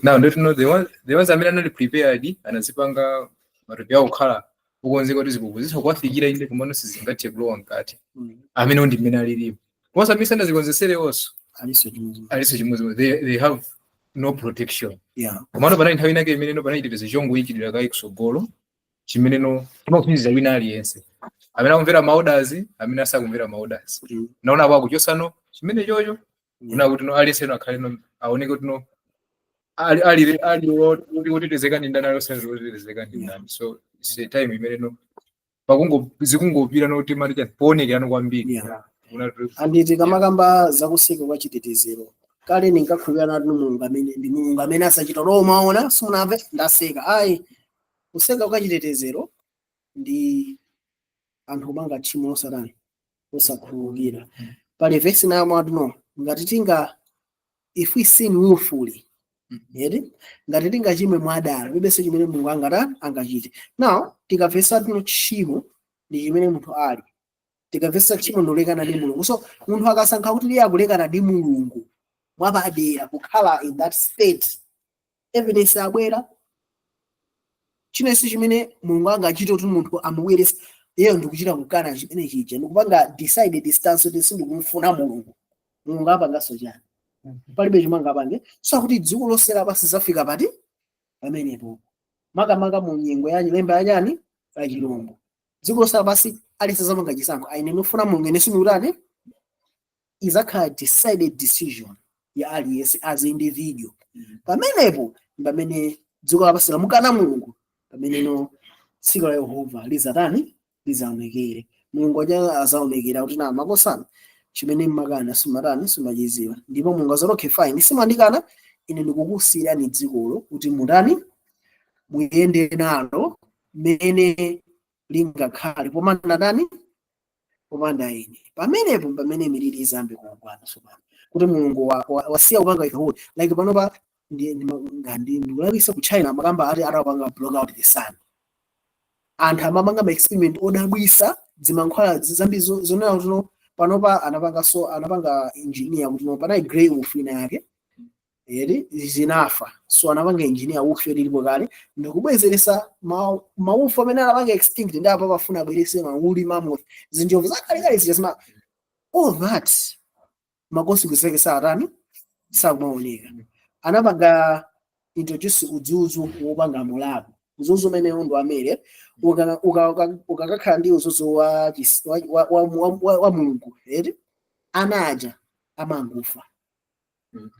[SPEAKER 2] Now ndoti no, the ones amene anali prepared, anazipanga matupi awo kukhala ukonzeka kuti zipupu kuwafikira inde, komano sizingathe kulowa mkati. Amene ndi mmene alilipo, komanso amene sanazikonzesere onso
[SPEAKER 1] aliso chimodzi.
[SPEAKER 2] Aliso chimodzi, they have no protection. Komano panali nthawi inake imene no panali chitetezo chongoyikidwira kayi kusogolo, chimene no chimakuphunzitsa wina aliyense amene akumvera ma orders, amene asakumvera ma orders. Naona apo akuchosano chimene chocho kuna kuti no aliyense no akhale no aoneke kuti no ali wotetezeka ndi ndani, ali osatetezeka ndi ndani. So it's a time imene no pakungo zikungopira no kuti mati poonekera kwambiri.
[SPEAKER 1] Anditi kamakamba zakuseka kwa chitetezero, kale ndinkakhulupirira nati Mulungu amene ndi Mulungu amene asachita lo, umaona sunamve ndaseka. Ayi, kuseka kwa chitetezero ndi anthu kumanga tchimo losatani, osakhululukira. Pali vesi nayo mwati no ngati tinga, if we sin willfully, yeti ngati tingachimwe mwadala, palibenso chimene Mulungu angatani, angachite. Now tikamvetsa tino tchimo ndi chimene munthu ali, tikamvetsa tchimo ndolekana ndi Mulungu. So munthu akasankha kuti iye akulekana ndi Mulungu mwapadera, kukhala in that state, evidence abwera chinenso chimene Mulungu angachite kuti munthu amubwerese iyeyo ndikuchita kukana chimene chija, ndikupanga decide distance kuti sindikumfuna Mulungu. Mulungu apanganso chani? Palibe chomwe angapange. So akuti dziko lonse lapansi zafika pati pamenepo, makamaka mu nyengo ya lemba yachani, ya chilombo. Dziko lonse lapansi aliyense zapanga chisankho: aine ndikufuna Mulungu, ine sindikutani. Izakhala decided decision ya aliyense as individual. Pamenepo pamene dziko lapansi lamukana Mulungu, pameneno tsiku la Yehova lizatani? Lizaonekere. Mulungu aja azaonekera kuti na makosana chimene mmakana simatani, simachiziwa. Ndipo Mulungu azati, "Okay, fine, simandikana ine, ndikukusiyirani dzikolo kuti mutani, muyende nalo mmene lingakhale popanda tani, popanda ine." Pamenepo pamene miliri izambe kugwana tsopano, kuti Mulungu wasiya kupanga withhold. Like panopa ndikulakwisa, ku China makamba ati atapanga block out the sun, anthu amapanga ma experiment odabwisa, zimankhwala zambiri zonena kuti no panopa anapanga, so anapanga engineer kuti no panali grey wolf ina yake eri zinafa, so anapanga engineer wolf lilipo kale ndikubwezeresa ma wolf amene anapanga extinct, ndi apo pafuna abwerese ma woolly mammoth, zinjovu zakalekale zija zima all that ma consequences ake satani, sakumaoneka. Anapanga introduce udzudzu wopanga mulapu, udzudzu umene undu amene ukakakhala ndi udzudzu wa, chis- wa, wa, wa, wa, wa, wa Mulungu eti ana aja amangufa.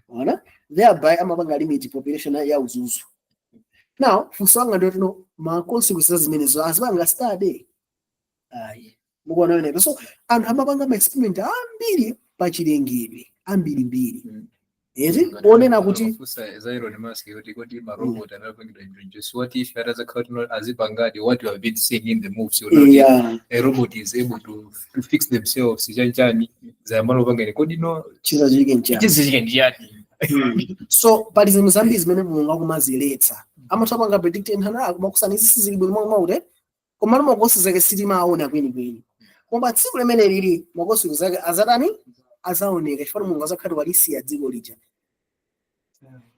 [SPEAKER 1] Ona, thereby amapanga limit population ya udzudzu. Now funso langa ndiyoti no ma consequences zimenezo azipanga study? Ayi, mukuona wenepo. So anthu amapanga ma experiment ambiri pachilengedwe, ambirimbiri eti onena kuti
[SPEAKER 2] Kufunsa za Elon Musk kuti ma robot anapangidwa introduce, what if atazakhala kuti azipangadi what you have been seeing in the movies, a robot is able to fix themselves, chanchani zayambano kupangani kodi no
[SPEAKER 1] chizachike nchani?
[SPEAKER 2] Chizachike ndiyani?
[SPEAKER 1] So pali zinthu zambiri zimene Mulungu akumaziletsa, amatha panga predict nthana akumakusana izi sizili bwino mwaute, koma ma consequences zake sitimaona kwenikweni. Koma tsiku limene lili ma consequences zake azatani? Azaoneka, chifukwa Mulungu azakhala walisiya dziko lija,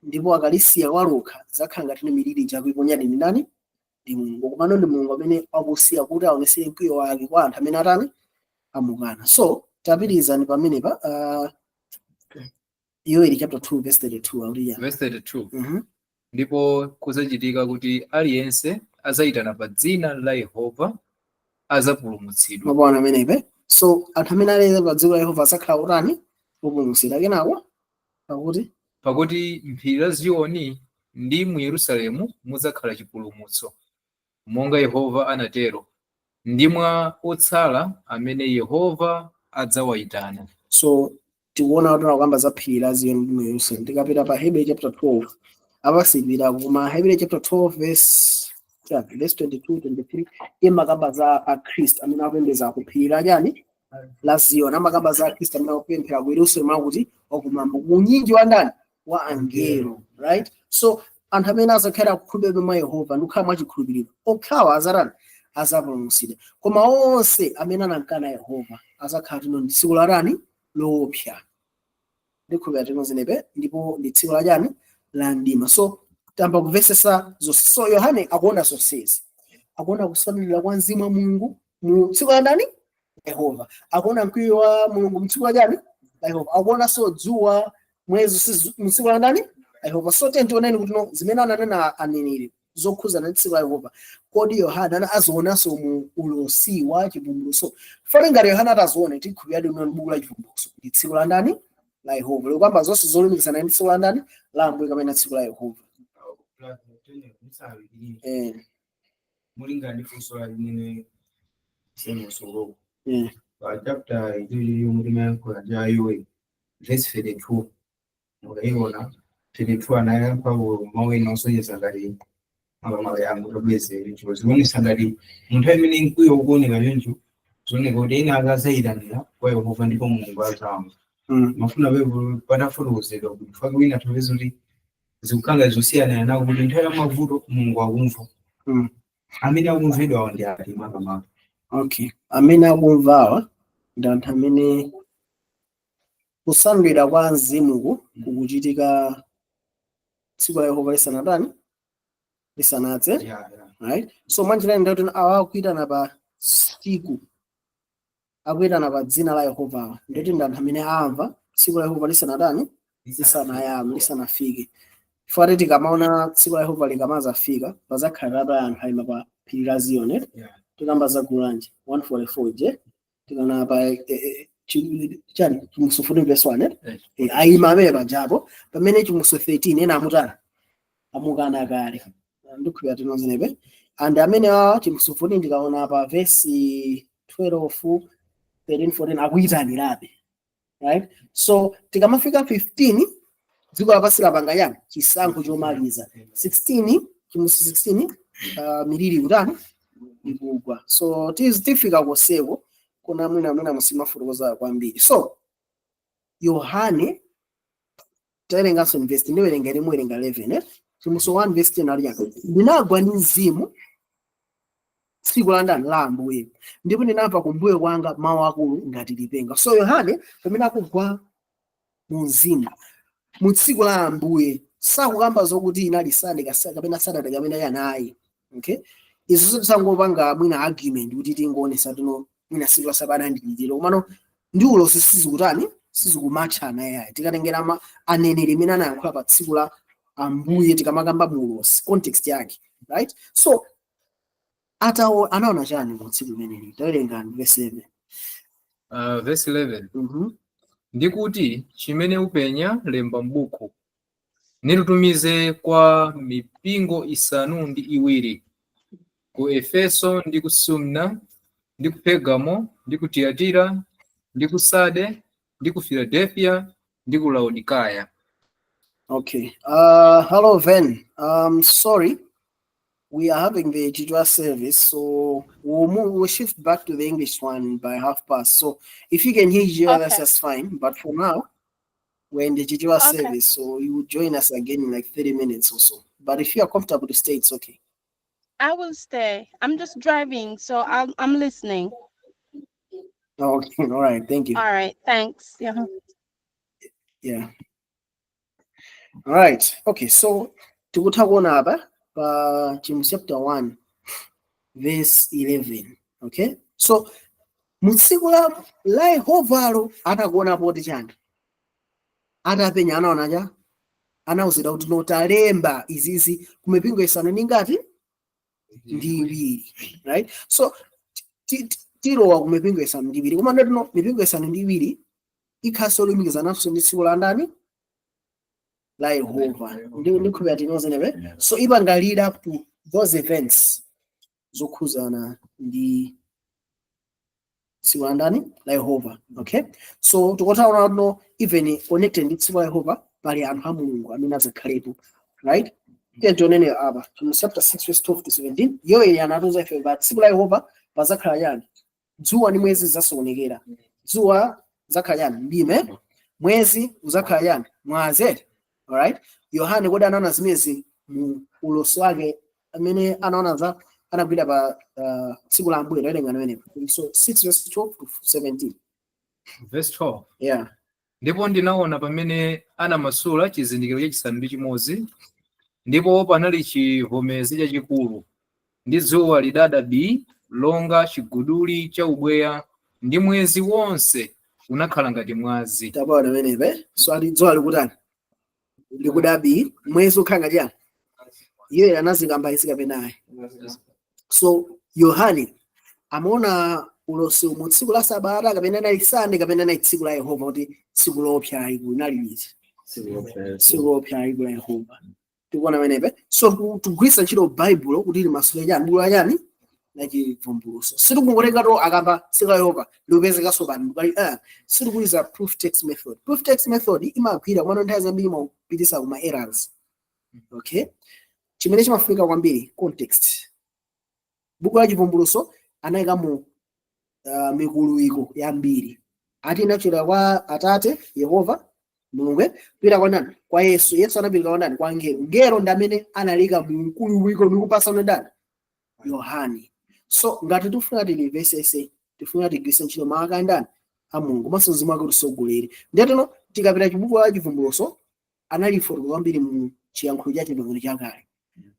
[SPEAKER 1] ndipo akalisiya walokha zakhala ngati ni miliri ija akuiponya ndi ndani? Ndi Mulungu. Komano ndi Mulungu amene akusiya kuti aonesere mkwiyo wake kwa anthu amene atani? Amukana. So tapitirizani pamenepa, Yoeli chapter 2 verse 32 akuti ya
[SPEAKER 2] Verse 32. Ndipo kuzachitika kuti aliyense azayitana pa dzina la Yehova azapulumutsidwa.
[SPEAKER 1] Mabwana amenepe. So anthu amene ali pa dziko la Yehova azakhala utani? Opulumutsidwa. Kenako pakuti
[SPEAKER 2] Pakuti m'phiri la Ziyoni ndi mu Yerusalemu mudzakhala chipulumutso, monga Yehova anatero, Ndi mwa otsala amene Yehova adzawayitana.
[SPEAKER 1] So tikuona kuti akukamba za phiri la Ziyoni ndi Yerusalemu. Tikapita pa Hebrew chapter 12, apasipita koma Hebrew chapter 12 verse, yeah, verse 22, 23 imakamba za akhristu amene akupembedza ku phiri la chani? La Ziyoni. Amakamba za akhristu amene akupemphera ku Yerusalemu, akuti wakumwamba, unyinji wa ndani? Wa angelo, right? So anthu amene azakhala kukhulupirira mwa Yehova ndi kukhala mwachikhulupiriro, okhawa azatani? Azapulumutsidwa. Koma onse amene anamkana Yehova azakhala tino ndi tsiku la tani? Loopsa. Ndikhulupirira tino zinepe, ndipo ndi tsiku la chani? La mdima. So tamba kumvesesa zonse. So Yohane akuona zonsezi, akuona kusanulira kwa mzimu wa Mulungu mu tsiku la ndani? Yehova. Akuona mkwiyo wa Mulungu mu tsiku la chani? La Yehova. Akuonanso dzuwa, mwezi mu tsiku la ndani? La Yehova. So tioneni kuti no zimene ananena aneneri zokhuzana ndi tsiku la Yehova, kodi Yohana ana azionanso mu ulosi wa Chivumbulutso? Fane ngati Yohana atazione, tikhulupirira kuti buku la Chivumbulutso ndi tsiku la ndani? La Yehova. Likukamba zonse zolumikizana ndi tsiku la ndani? La Ambuye kapena tsiku la Yehova.
[SPEAKER 4] Mulingana ndi funso la limene semusolo pa chapter ichocho mutimayankhula cha Yoeli, verse 32, mukaiona 32, anayankha mawu ena osonyeza ngati makamaka yangu tabwezere chifukwa zikuonesa ngati munthu amene mkwiyo ukuoneka choncho, zioneka kuti ena akazayitanira kwa Yehova ndipo Mulungu azamva. Mafuna pepo patafotokozedwa kuti fake wina topeza kuti zikukhala zosiyana nawo, kuti nthawi ya mavuto Mulungu akumva. Amene akumvedwawo ndi ati makamaka?
[SPEAKER 1] Okay, amene akumvawa ndi anthu amene kusanulira kwa mzimuku kukuchitika tsiku la Yehova lisanatani? Lisanadze.
[SPEAKER 4] Yeah.
[SPEAKER 1] Right, so mwanjira ndikuti awa akuyitana pa tsiku, akuyitana pa dzina la Yehova, awa ndikuti ndi anthu amene amva tsiku la Yehova lisanatani? Lisanayambe, lisanafike. Chifukwa tikamaona tsiku la Yehova likamazafika, pazakhala tata anthu ayima pa phiri la Ziyoni. Tikamba za gulu lanji? 144 je tikana pa chani, Chivumbulutso 14 verse 1, eh?
[SPEAKER 2] Yes.
[SPEAKER 1] Ayima amene pajapo, pamene Chivumbulutso 13 ena amutana, amukana kale. Ndikhulupirira tinozenepe. And amene awa, Chivumbulutso 14, ndikaona pa verse 12, 13, 14, akuyitanirabe, right? So tikamafika 15, dziko lapansi lapanga yani? Chisankho chomaliza. 16, Chivumbulutso 16, miliri kutani? Ikugwa. So tifika koseko kuna mwina mwina musimafotokoza kwambiri. So Yohane, tawerenganso verse, ndiwerenga limwe, werenga 11, eh? Chivumbulutso 1 verse 10 ali chani? "Ndinagwa ndi mzimu tsiku la ndani? La Ambuye, ndipo ndinamva kumbuyo kwanga mawu akulu ngati lipenga." So Yohane pamene akugwa mu mzimu mu tsiku la Ambuye, sakukamba zokuti inali Sunday kapena Saturday kapena yanayi, okay? Izo tisangopanga mwina argument kuti tingoonesa tino mwina tsiku la sabata ndilitiro, komano ndi ulosi sizikutani? Sizikumatchana yayi. Tikatengera ma aneneri imene anayankhula pa tsiku la Ambuye, tikamakamba mu ulosi, context yake, right? So atawo anaona chani mu tsiku limeneli? Tawerengani verse 7.
[SPEAKER 2] Verse 11. Ndikuti, "Chimene upenya lemba m'buku, nilitumize kwa mipingo isanu ndi iwiri, ku Efeso ndi ku Sumna ndi ku Pergamo ndi ku Tiyatira ndi ku Sade ndi ku Philadelphia ndi ku Laodikaya."
[SPEAKER 1] Okay. Hello, Ven. Sorry, we are having the Chichewa service, so we'll move, we'll shift back to the English one by half past. So if you can hear Chichewa, that's just fine. But for now, we're in the Chichewa service, so you will join us again in like 30 minutes or so. But if you are comfortable to stay, it's okay.
[SPEAKER 5] I will stay. I'm just driving, so I'm listening.
[SPEAKER 1] Okay. All right. Thank you.
[SPEAKER 5] All right. Thanks. Yeah.
[SPEAKER 1] Yeah. All right. Okay. So tikutha kuona apa pa Chivumbulutso chapter 1 verse 11. Okay. So mu tsiku la Yehovalo atakuona poti chani? Atapenya, anaona cha? Anawuzidwa kuti notalemba izizi kumipingo isanu ndi ngati? Ndi iwiri. Right? So tilowa ku mipingo isanu ndi iwiri. Koma ndino mipingo isanu ndi iwiri ikhaso olumikizananso ndi tsiku la ndani? La Yehova. Ndikhulupirira tinozenepe. So ipanga lead up to those events zokhuzana ndi Tsiku la ndani? La Yehova. Okay, so tikutaona no even connected ndi tsiku la Yehova pali anthu a Mulungu amene adzakhalepo, right? Tiye tionene apa mu chapter 6 verse 12 to 17. Yoeli anatiuza ife pa tsiku la Yehova pazakhala chani? Dzuwa ndi mwezi zasokonekera. Dzuwa zakhala chani? Mdima. Mwezi uzakhala chani? Mwazi. Alright, Yohane kodi anaona zimenezi mu ulosi wake amene anaona za anagwira pa tsiku la Ambuye? Tawerenga pamenepo, so 6 verse 12 to 17.
[SPEAKER 2] Verse 12.
[SPEAKER 1] Yeah.
[SPEAKER 2] Ndipo ndinaona pamene anamasula chizindikiro chachisanu ndi chimodzi, ndipo panali chivomezi chachikulu, ndi dzuwa lidada bii longa chiguduli cha ubweya, ndi mwezi wonse unakhala ngati mwazi.
[SPEAKER 1] Tapaona pamenepe. So ati dzuwa likutani? Likuda bii, mwezi ukhala ngati chani? Iye anazikamba izi kapenayi. So Yohane amaona ulosi mu tsiku la Sabata kapena nali Sande kapena nali tsiku la Yehova, kuti tsiku loopsa lalikulu linali liti? Tsiku loopsa lalikulu la Yehova. Tikuona pamenepe. So tikugwiritsa ntchito Baibulo kuti limasule chani? Buku la chani? La Chivumbulutso. Sitikungotenga to akamba tsiku la Yehova likupezekanso pano pali sitikuiza proof text method. Proof text method imagwira kumano nthawi zambiri imapitisa kuma errors. Okay, chimene chimafunika kwambiri, context. Buku la Chivumbulutso anayika mu mikuluwiko yambiri. Ati inachokera kwa Atate Yehova Mulungu, kupita kwa ndani? Kwa Yesu. Yesu anapita kwa ndani? Kwa ngelo. Ngelo ndi amene analika mu mkuluwiko ndikupasa ndani? Yohane. So ngati tifuna tilimvesese, tifuna tigwiritse ntchito mawu a ndani? A Mulungu, komanso mzimu wake utisogolere. Ndeteno tikapita chibuku la Chivumbulutso analifotokoza kwambiri mu chiyankhulo cha Chipangano Chakale.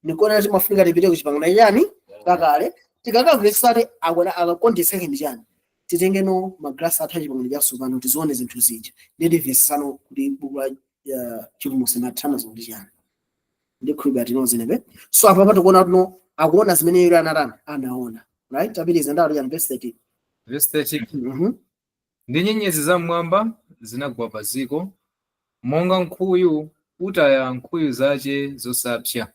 [SPEAKER 1] Nikuona timafunika tipite ku Chipangano chani? Chakale. Tikakamvesesati akona akacontext ndi chani, titengeno maglasi athu a Chipangano Chatsopano, tizione zinthu zija, ndiye timvesesano kuti buku la Chivumbulutso imathana ndi chani. Ndikhulupirira tinozenepe. So apa tikuona tuno akuona zimene iye anatani? Anaona, right? Tapitiriza ndalo ya verse 13.
[SPEAKER 2] Verse 13.
[SPEAKER 1] Mhm.
[SPEAKER 2] Ndi nyenyezi zam'mwamba zinagwa pa dziko, monga nkhuyu utaya nkhuyu zace zosapsa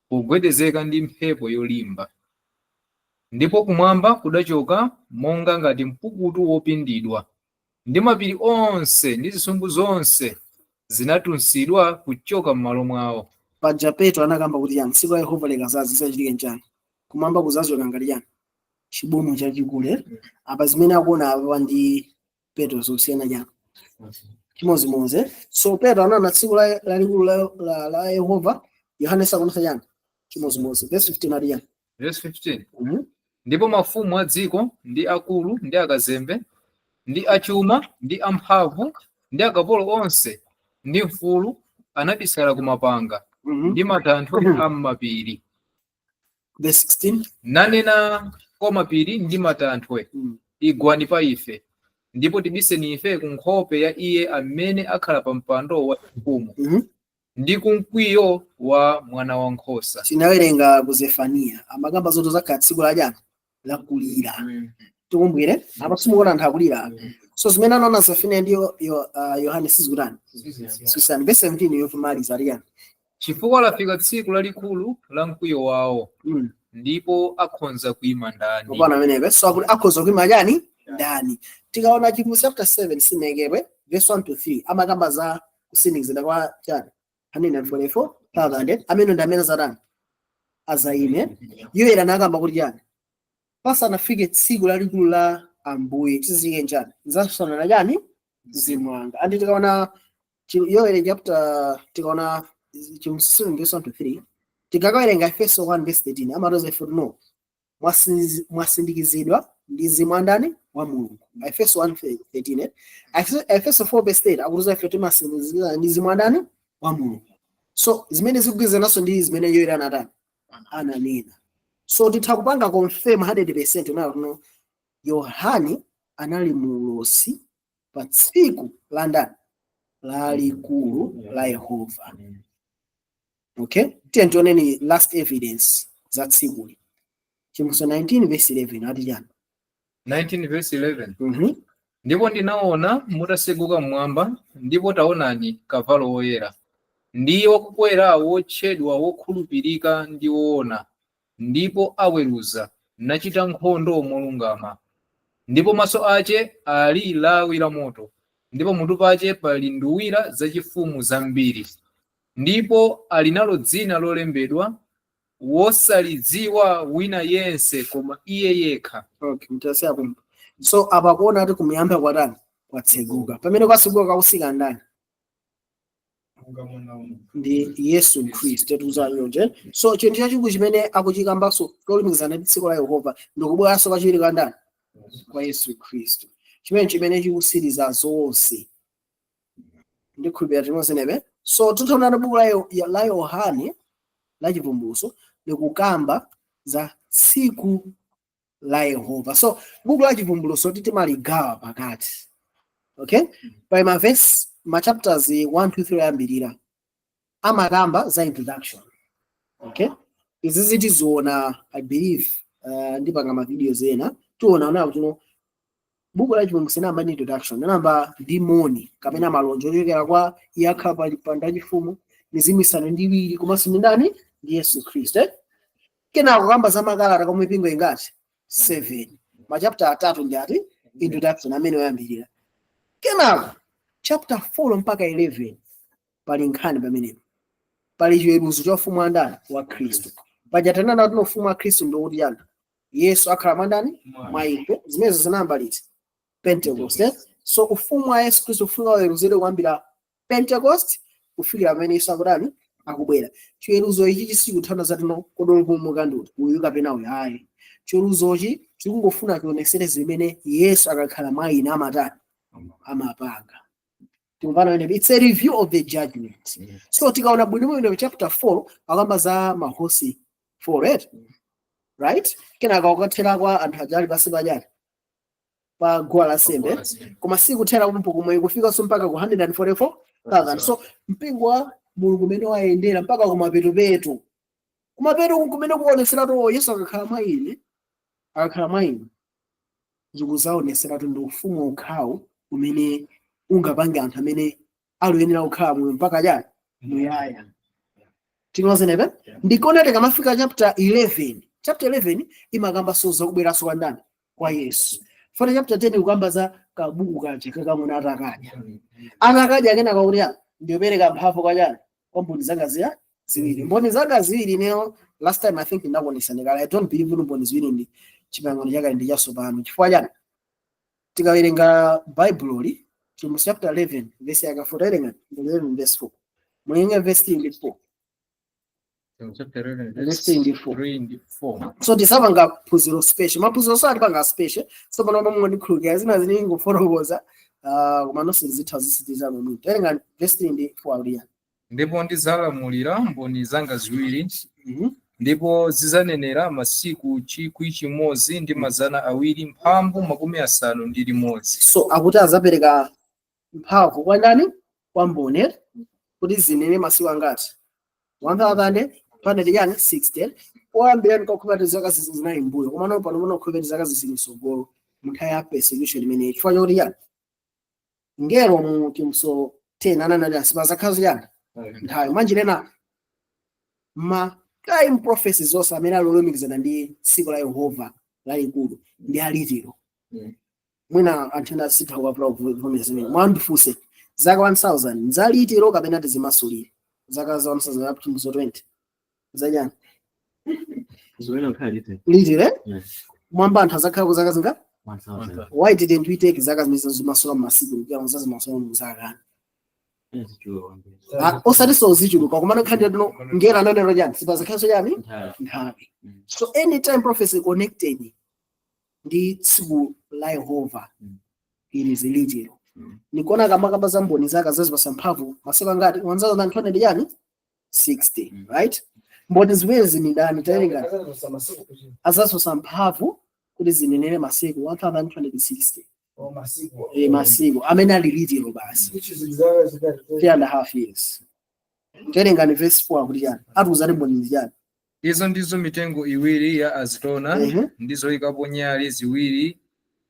[SPEAKER 2] pogwedezeka ndi mphepo yolimba. Ndipo kumwamba kudachoka monga ngati mpukutu wopindidwa, ndi mapiri onse ndi zisumbu zonse zinatunsidwa kuchoka m'malo mwawo.
[SPEAKER 1] Paja Petro anakamba kuti chani? Tsiku la Yehova likazaza zisachitike nchani? Kumwamba kuzachoka ngati chani? Chibomo chachikulu, eh? Apa zimene akuona apa ndi Petro zosiyana chani? Chimodzimodzi, eh? So Petro anaona tsiku lalikulu la Yehova. Yohane sakuonesa chani? Chimodzimodzi. Verse 15 ati chani?
[SPEAKER 2] Verse 15.
[SPEAKER 1] Mhm.
[SPEAKER 2] Ndipo mafumu a dziko ndi akulu ndi akazembe ndi achuma ndi amphamvu ndi akapolo onse ndi mfulu anabisala ku mapanga ndi matanthwe a m'mapiri.
[SPEAKER 1] Verse 16.
[SPEAKER 2] Nanena kwa mapiri ndi matanthwe, "Igwani pa ife, ndipo tibiseni ife ku nkhope ya iye amene akhala pa mpando wa ufumu ndi ku mkwiyo wa Mwana wankhosa."
[SPEAKER 1] Tinawerenga ku Zefaniya, amakamba zoto zakhala tsiku la chani? Lakulira. Tikumbwire apa, simukuona anthu akulira. So zimene anaona Zefaniya ndi Yohane sizikutani? Sisiyana. Verse 17 yomaliza ati chani?
[SPEAKER 2] Chifukwa lafika tsiku lalikulu la mkwiyo wawo, ndipo akhonza kuyima ndani?
[SPEAKER 1] Kupana amenepe. So akuti akhoza kuima chani? Ndani? Tikaona Chivumbulutso chapter 7 sinekepwe verse 1 to 3, amakamba za kusindikizidwa kwa chani? 144,000. Amene ndi amene zatani? Azaime. Yoyera anakamba kuti chani? Pasanafike tsiku lalikulu la Ambuye chizike nchani? Zasonana chani? Mzimu wanga. Andi tikaona Yoeli chapter, tikaona Chivumbulutso 7 verse 1 to 3, tikakawerenga Efeso 1 verse 13, amatoza ife no mwasindikizidwa ndi mzimu wa ndani? Wa Mulungu. Efeso 1:13, eh? Efeso 4 verse 8 akutuza ife timasindikizidwa ndi mzimu wa ndani? Wa Mulungu. So zimene zikugwirizananso ndi zimene Yoeli anatani? Ananena. So titha kupanga confirm 100% nayo kuno Yohane anali mulosi pa tsiku la ndani? Lalikulu la Yehova. Okay, tiye tioneni last evidence za tsikuli. Chivumbulutso 19 verse 11 ati chani?
[SPEAKER 2] 19 verse 11.
[SPEAKER 1] Mhm.
[SPEAKER 2] Ndipo ndinaona mutaseguka mmwamba, ndipo taonani kavalo woyera, ndiye wakukwera wotchedwa Wokhulupirika ndi Woona, ndipo aweruza nachita nkhondo molungama. Ndipo maso ache ali lawi la moto, ndipo mutu pache pali nduwira zachifumu zambiri, ndipo ali nalo dzina lolembedwa wosalidziwa wina yense koma iye yekha.
[SPEAKER 1] Okay, mtasiya pompo. So apa kuona kuti kumiyamba kwatani? Kwatseguka. Pamene kwatseguka kakusika ndani? Ndi Yesu Khristu, tikuza yonje. So chinthu chachikulu chimene akuchikambanso cholumikizana ndi tsiku la Yehova ndikubweranso kachiwiri kwa ndani? Kwa Yesu Khristu, chimene chikusiriza zonse. Ndikhulupirira timozenebe. So titaona buku la Yohane la Chivumbulutso likukamba za tsiku la Yehova. So buku la Chivumbulutso titimaligawa pakati, okay? Pali ma verse, ma chapters 1, 2, 3 ayambirira amakamba za introduction, okay? Izi zitiziona, I believe, ndipanga ma videos ena, tiona ona kuti no, buku la Chivumbulutso inayamba ndi introduction, inayamba ndi moni kapena malonje ochokera kwa iye akhala pa mpando wachifumu, mizimu isanu ndi iwiri, komanso ndi ndani? Ndi Yesu Khristu, eh? Kenako kamba za makalata komwe mipingo ingati? 7. Ma chapter atatu ndi ati? Introduction amene oyambirira. Kenako chapter 4 mpaka 11 pali nkhani pamenepo, pali chiweruzo cha ufumu wa ndani? Wa Khristu. Paja tanena kuti ufumu wa Khristu ndikuti chani? Yesu akhala mwa ndani? Mwa ife. Zimenezo zinayamba liti? Pentecost, eh? So ufumu wa Yesu Khristu ufunika uweruzidwe kuyambira Pentecost kufikira pamene Yesu akutani? Akubwera. Chiweruzo ichi chisikuthana zatino kodolopumuka ndi uyu kapena uyu, ayi. Chiweruzochi chikungofuna chionesere zimene Yesu akakhala mwa ine amatani? Amapanga. Tikumvana pamenepo? It's a review of the judgment. So tikaona bwinobwino chapter 4 akamba za mahosi 4, right? Right, kenaka ukathera kwa anthu aja ali pansi pachani? Pa guwa lansembe. Koma sikuthera kumpo komwe, kufikanso mpaka ku 144,000. So mpingo wa Mulungu umene wayendera mpaka kumapetopeto, kumapeto kumene kuoneseratu Yesu akakhala mwa ine, akakhala mwa ine, zikuzaoneseratu ndi ufumu okhawo umene ungapange anthu amene aluyenera kukhala moyo mpaka chani? Muyaya. Tinozenepe ndikuona tikamafika chapter 11. Chapter 11 imakamba so zakubweranso kwa ndani? Kwa Yesu. Fana chapter 10 kukamba za kabuku kaja kakang'ono atakadya, atakadya kenaka kuti ndiopereka mphamvu kwa chani? Kwa mboni zanga ziya ziwiri. Mboni zanga ziwiri, ineyo last time I think ndakuonesa ndikale, I don't believe kuti mboni ziwiri ndi chipangano chakale ndi chatsopano. Chifukwa chani? Tikawerenga Baibulo Chivumbulutso chapter 11 verse yaka 4, tawerenga 11 verse 4, mulenge verse 3 ndi 4.
[SPEAKER 2] Chapter 11.
[SPEAKER 1] Verse 3 ndi 4.
[SPEAKER 2] 3 ndi 4.
[SPEAKER 1] So tisapanga phunziro special, maphunziro so atipanga special. So pano pamwe ndikhulupirira zina zili ngofotokoza, koma nonse zitha zisitiza momwe. Tawerenga verse 3 ndi 4 auliya.
[SPEAKER 2] Ndipo ndidzalamulira mboni zanga ziwiri, ndipo zidzanenera masiku 1261.
[SPEAKER 1] So akuti azapereka mphamvu kwa ndani? Kwa mboni kuti zinene masiku angati? 1200 yani 60. Oyambira ndikakhulupirira zaka zinayi mbuyo, koma pano pano kukhulupirira zaka zizili mtsogolo mu nthawi ya persecution imeneyi. Chifukwa chakuti yani ngelo mu Chivumbulutso 10 ananati sipazakhala yani nthawi mwanjirena. Ma time prophecies zonse amene ali olumikizana ndi tsiku la Yehova lalikulu ndi alitiro. Mwina anthu ena asitha kukapula kuvomera zimene mwandifunse, zaka 1000 zalitiro kapena tizimasulire zaka za 1000 up to 20 zachani?
[SPEAKER 3] Zimene kukhala lite.
[SPEAKER 1] Litiro, eh?
[SPEAKER 3] Yes.
[SPEAKER 1] Mwamba anthu azakhala ku zaka zinga?
[SPEAKER 3] 1000.
[SPEAKER 1] Why didn't we take zaka zimene zimasula mmasiku ndikuya zazimasula muzakani?
[SPEAKER 3] Yes, chuluka kwambiri.
[SPEAKER 1] Osati sozichuluka, komano nkhani yatino ngera ananero chani? Sipazakhalanso chani?
[SPEAKER 3] Nthawi.
[SPEAKER 1] Nthawi. So anytime prophecy connected ndi tsiku la Yehova, it is literal. Nikuona kamakamba za mboni zake zazipasa mphamvu masiku angati? 1200 yani 60. Right, mboni ziwiri ni ndani? Tawerenga. Azasosa mphamvu kuti zinenere masiku 1260. Eh, masiku amene ali literal basi, 3.5 years. Tawerenga ni verse 4 kuti chani? Atiuzani mboni ndi chani?
[SPEAKER 2] Izo ndizo mitengo iwiri ya azitona ndizoyikapo nyali ziwiri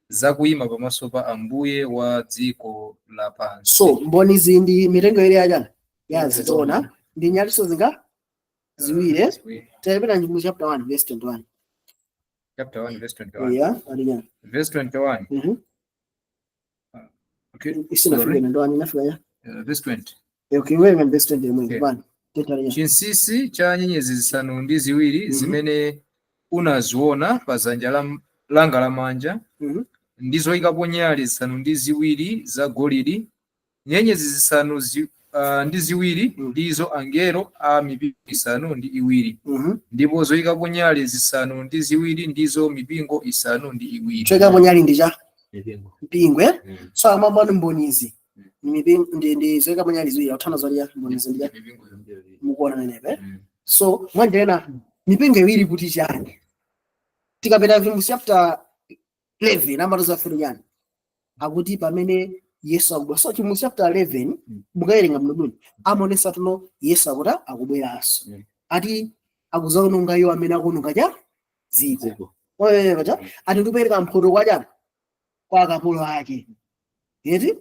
[SPEAKER 2] zakuyima pamaso pa Ambuye wa dziko lapansi.
[SPEAKER 1] So mboni izi ndi mitengo iwiri yachani? Ya azitona, ndi nyaliso zinga? Ziwiri, eh?
[SPEAKER 2] Ziwiri.
[SPEAKER 1] Tayipita mu chapter 1 verse 21.
[SPEAKER 2] Chapter 1 verse 21.
[SPEAKER 1] Yeah, ali
[SPEAKER 2] Verse 21. Okay.
[SPEAKER 1] Isinafika ndo ani nafika ya.
[SPEAKER 2] Verse 20.
[SPEAKER 1] Okay, wewe verse 20 mwe
[SPEAKER 2] Okay.
[SPEAKER 1] bwana. Tetali ya.
[SPEAKER 2] Chinsinsi cha nyenyezi 7 zimene unaziona pa dzanja langa lamanja ndi zoyikapo nyale 7 za golide, nyenyezi 7 ndizo angelo a mipingo 7, ndipo zoyikapo nyale 7 ndizo mipingo 7.
[SPEAKER 1] Choyikapo nyali ndi cha
[SPEAKER 3] Mipingo.
[SPEAKER 1] mpingo eh? So amambo ndi mbonizi. Ni mipingo ndi zoyikapo nyali ziwiri akuthana zolya mbonizi ndi
[SPEAKER 2] Mipingo.
[SPEAKER 1] mukuona nenepe. So mwanjena mipingo iwiri kuti chani. Tikapita Chivumbulutso chapter 11 amatoza fulu chani. Akuti pamene Yesu akubwera. So Chivumbulutso chapter 11 mukawerenga mlubuni amaonesa tuno Yesu akuti akubweranso. Ati akuzaononga iwo amene akuononga cha dziko.
[SPEAKER 3] Dziko.
[SPEAKER 1] Oyeyo cha ati ndikupereka mphoto kwa chani kwa akapolo ake. Yeti?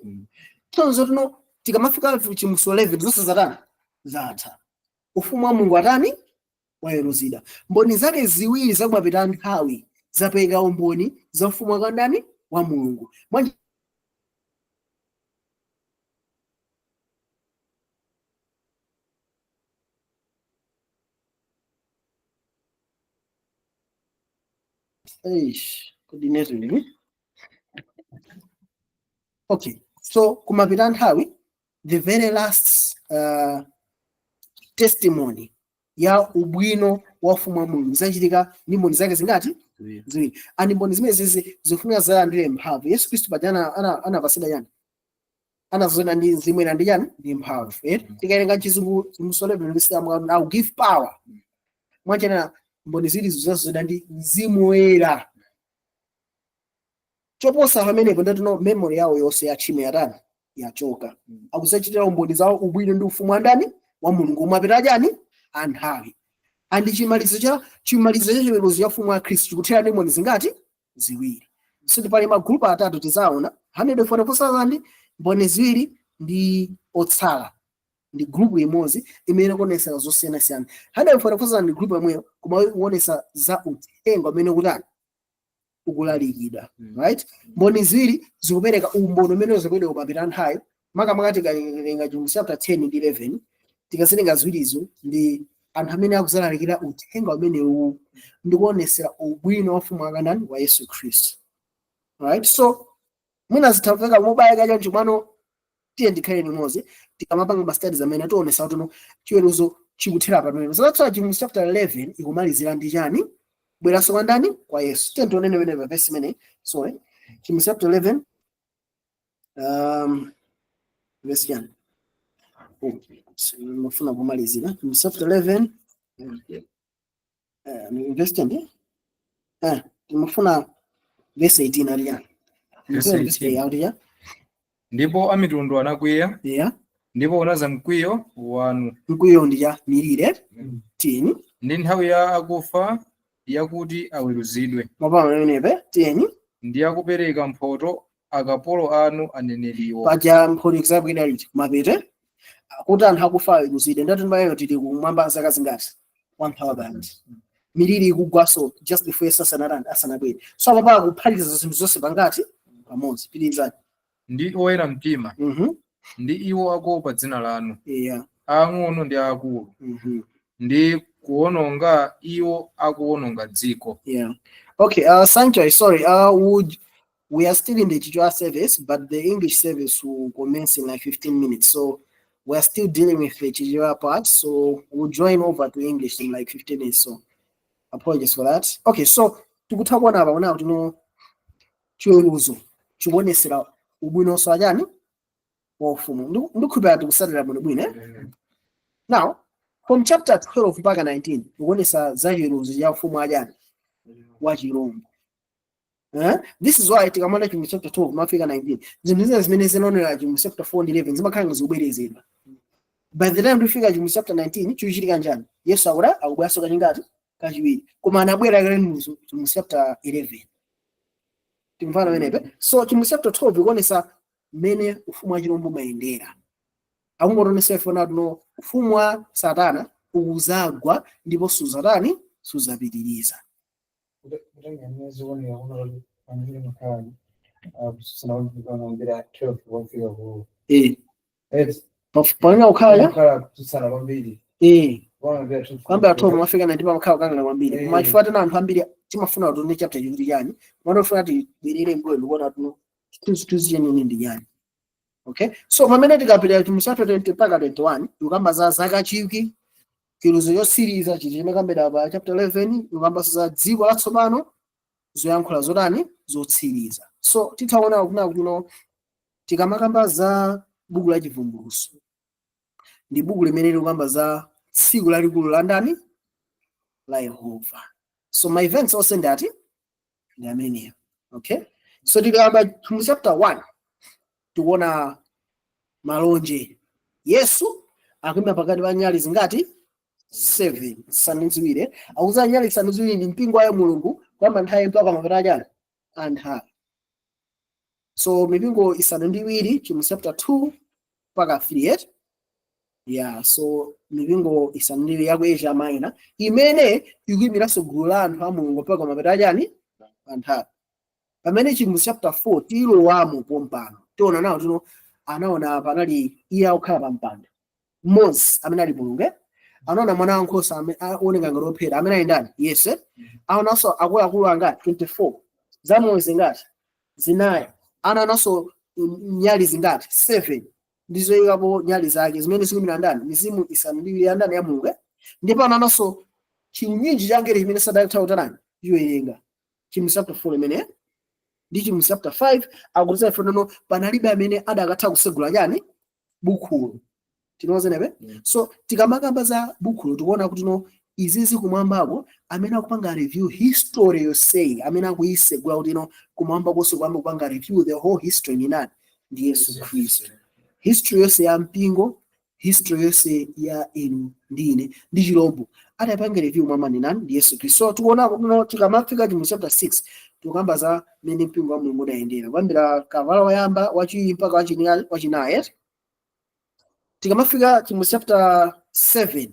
[SPEAKER 1] Tonzo tuno tikamafika Chivumbulutso 11 zonse zatani zatha. Ufumu wa Mulungu atani waweruzidwa. Mboni zake ziwiri zakumapita nthawi zapereka umboni za ufumu wa ndani wa Mulungu. Mwanji Eish, coordinator ndimi. Okay, so kumapita nthawi the very last testimony ya ubwino wa ufumu wa Mulungu zachitika ndi mboni zake zingati ziwiri. Ani mboni zimene zizi zikufunika zalandire mphamvu. Yesu Khristu paja anapatsidwa yani anazona ndi zimwena ndi yani ndi mphamvu. Tikawerenga chizungu I'll give power. Mwanjena mboni ziwiri zazona ndi mzimu woyera. Choposa pamenepo ndatuno memory yawo yonse ya tchimo yatani yachoka. Akuzachitira umboni zawo ubwino ndi ufumu wa ndani wa Mulungu umapita chani anthawi. Andi chimalizo cha chiweruzo cha ufumu wa Khristu chikuthera ndi mboni zingati ziwiri. So pali magrupu atatu tizaona 144,000 mboni ziwiri ndi otsala ndi grupu imodzi imene ikuonesa zosiyanasiyana. 144,000 ndi grupu imweyo koma ikuonesa za uthenga umene ukutani ukulalikidwa. Right? Mboni ziwiri zikupereka umboni umene zikupereka kumapita nthawi makamaka tikawerenga Chivumbulutso chapter 10 ndi 11 tikazilenga ziwirizo ndi anthu amene akuzalalikira uthenga umenewu ndi kuonesera ubwino wa ufumu wa ndani wa Yesu Khristu. Right? So mwina zithamveka mobayika choncho mwano tiye ndikhale limodzi tikamapanga ma studies amene tionesa kuti chiweruzo chikuthera pamene. So that's why Chivumbulutso chapter 11 ikumalizira ndi chani bweranso kwa ndani kwa Yesu. Tiye tionene pamene pa verse imene sorry Chivumbulutso chapter 11 verse chani. Mafuna kumalizira Chivumbulutso chapter 11 verse 10 timafuna verse 18 ali yani.
[SPEAKER 2] Verse 18. Ndipo amitundu anakwiya.
[SPEAKER 1] Yeah.
[SPEAKER 2] Ndipo unaza mkwiyo wanu.
[SPEAKER 1] Mkwiyo ndi cha milire. Tiyeni.
[SPEAKER 2] Ndi nthawi ya akufa yakuti aweruzidwe.
[SPEAKER 1] Mapama pamenepe tiyeni.
[SPEAKER 2] Ndi akupereka mphoto akapolo anu aneneriwo.
[SPEAKER 1] Paja mphoto ikuzabwera liti kumapete kuti anthu akufa aweruzidwe. Ndati mbayo tili kumwamba zaka zingati 1000. Miliri ikugwaso just before Yesu asanabwere. So apapa kuphatikiza zinthu zonse pangati pamodzi. Pitirizani.
[SPEAKER 2] Ndi oyera mtima. Ndi iwo akuopa dzina lanu.
[SPEAKER 1] Yeah.
[SPEAKER 2] Ang'ono ndi akulu. Ndi kuwononga iwo akuwononga dziko.
[SPEAKER 1] Yeah. Okay, Sanctuary, sorry. We are still in the Chichewa service, but the English service will commence in like 15 minutes. So we are still dealing with the Chichewa part. So we'll join over to English in like 15 minutes. So apologies for that. Okay, so tikutha kuona apa kuna kuti chiweruzo chikuonesera ubwino chani wa ufumu. Ndikukhulupirira tikutsatira bwino bwino. Now, from chapter 12 mpaka 19 ikuonesa za chiweruzo cha ufumu achani wa chirombo. This is why tikamala Chivumbulutso chapter 12 mafika 19 zinthu zina zimene zinaonera Chivumbulutso chapter 4 ndi 11 zimakhala zikubwerezedwa. By the time tifika Chivumbulutso chapter 19 chikuchitika njani? Yesu akuda akubweranso kachingati kachiwiri, koma anabwera kale mu Chivumbulutso chapter 11. Timvana pamenepe. So Chivumbulutso chapter 12 ikuonesa mmene ufumu wa chirombo umayendera. Akungotionesa ife kuti no ufumu wa Satana ukuzagwa ndipo suzatani suzapitiriza.
[SPEAKER 4] Kutenga zionera kuno pamene makhala kususana kwambiri 12 kufika ku 8.
[SPEAKER 1] Pamene kukhala
[SPEAKER 4] Kukhala kususana kwambiri. Kuyambira 12.
[SPEAKER 1] Kuyambira 12 mafika 19 pamakhala kukangana kwambiri. Koma chifukwa tena anthu ambiri timafuna kuti tione chapter chikuti chani, komano tibwerere mbuyo ndikuona tuno chithunzithunzi chenene ndi chani. Okay, so pamene tikapita mu chapter 20 mpaka 21, tikukamba za zaka 1000, chiweruzo chotsiriza chiti chimakambira pa chapter 11, tikukamba za dziko latsopano, zoyankhula zotani zotsiriza. So tithaona kuna kuno tikamakamba za buku la Chivumbulutso, ndi buku limene likukamba za tsiku lalikulu la ndani? La Yehova. So ma events onse ndati ndi ameneyo. Okay, so tikayamba mu chapter 1, tikuona malonje. Yesu akuyima pakati pa nyali zingati? 7, zisanu ziwiri. Akuza nyali zisanu ziwiri ndi mpingo wa Mulungu kuyamba nthawi mpaka mapeto achani anthawi. So mipingo isanu ndi iwiri, chimu chapter 2 mpaka 3, yeah. So mipingo isanu ndi iwiri yaku Asia Minor imene ikuyimiranso gulu la anthu a Mulungu mpaka mapeto achani anthawi. Pamene chimu chapter 4 tilowamo pompano, tiona nawo tino anaona panali iye akukhala pa mpando mmodzi amene ali Mulungu, eh? Anaona mwana wankhosa amene aoneka ngati wophera amene ali ndani? Yesu, eh? Aonanso akuluakulu angati? 24. Zamoyo zingati? Zinayi. Anaonanso nyali zingati? 7, ndizoyikapo nyali zake zimene zikuyimira ndani? Mizimu isanu ndi iwiri ya ndani? Ya Mulungu, eh? Ndipo anaonanso chiunyinji cha angelo chimene sadatha kutani chiwerenga, chimu chapter 4 imene ndi chimu chapter 5 akutiza ife nono panalibe amene adakatha kusegula chani? Bukhulo. Tinozenepe. So tikamakamba za bukhulo, tikuona kuti no izizi kumwambako amene akupanga review history yonseyi, amene akuyisegula kuti no kumwamba konse kuyamba kupanga review the whole history ni nani? Ndi Yesu Khristu. History yonse ya mpingo, history yonse ya inu ndi ine ndi chilombo, atapanga review mwamba ni nani? Ndi Yesu Khristu. So tikuona kuti no tikamafika chimu chapter 6, tikukamba za mmene mpingo wa Mulungu udayendera kuyambira kavalo wayamba, wachiwiri mpaka wachinayi, eh? Tikamafika chimu chapter 7,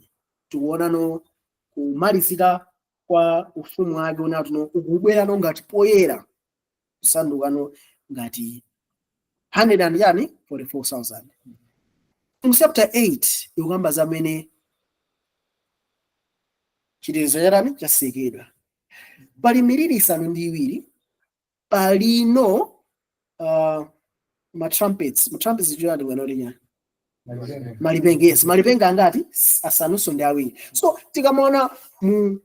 [SPEAKER 1] tikuonano kumalizika kwa ufumu wake unatuno ukubwerano ngati poyera kusandukano ngati 100 and yani 44,000. Mu chapter 8 ikukamba zamene chitetezo chatani chasekedwa, pali miliri isanu ndi iwiri, palino ma trumpets. Ma trumpets chiyani bwana kuti chani? Malipenga, yes. Malipenga angati? Asanunso ndi awiri. So tikamaona mu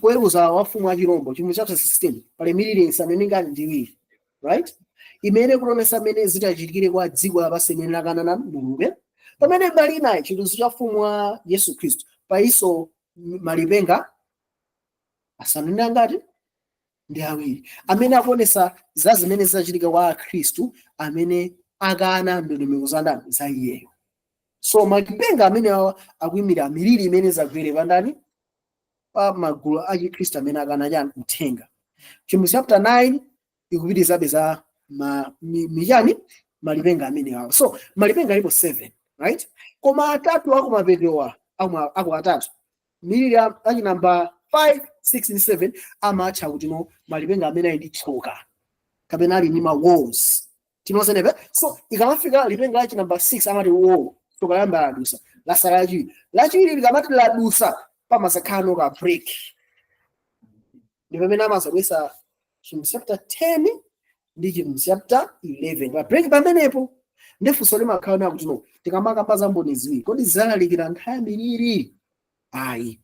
[SPEAKER 1] kuweruza wafumu wa chirombo, chimwe chapter 16, pali miliri isanu ndi ngati ndi iwiri, right, imene kuonesa mmene zitachitikire kwa dziko lapansi imene lakana na Mulungu, eh? Pamene mbali inayi, chiweruzo cha ufumu wa Yesu Khristu, paiso malipenga asanu ndi angati? Ndi awiri, amene akuonesa za zimene zinachitika kwa Akhristu amene akana ndondomeko za ndani? Za iyeyo. So malipenga amene awa akuyimira miliri imene zagwere pandani? Pa magulu a Chikhristu amene akana chani? Uthenga. Chimwe chapter 9 ikupitirizabe za michani malipenga amene awa. So malipenga alipo 7, right? Koma atatu akumapetewa aku atatu, miliri achi namba 5, 6 ndi 7, amatcha kuti no malipenga amene ali ndi tsoka kapena ali ndi ma woes. Tinozenepe. So ikamafika lipenga lachi namba 6 amati woe, tsoka layamba ladusa, lasala lachiwiri. Lachiwiri likamati ladusa, pamasakhala ka break, ndi pamene amazabwesa chimwe chapter 10 ndi chimwe chapter 11 pa break pamenepo. Ndifunso limakhala na kuti no tikamakamba za mboni ziwiri, kodi zalalikira nthawi miliri? Ayi.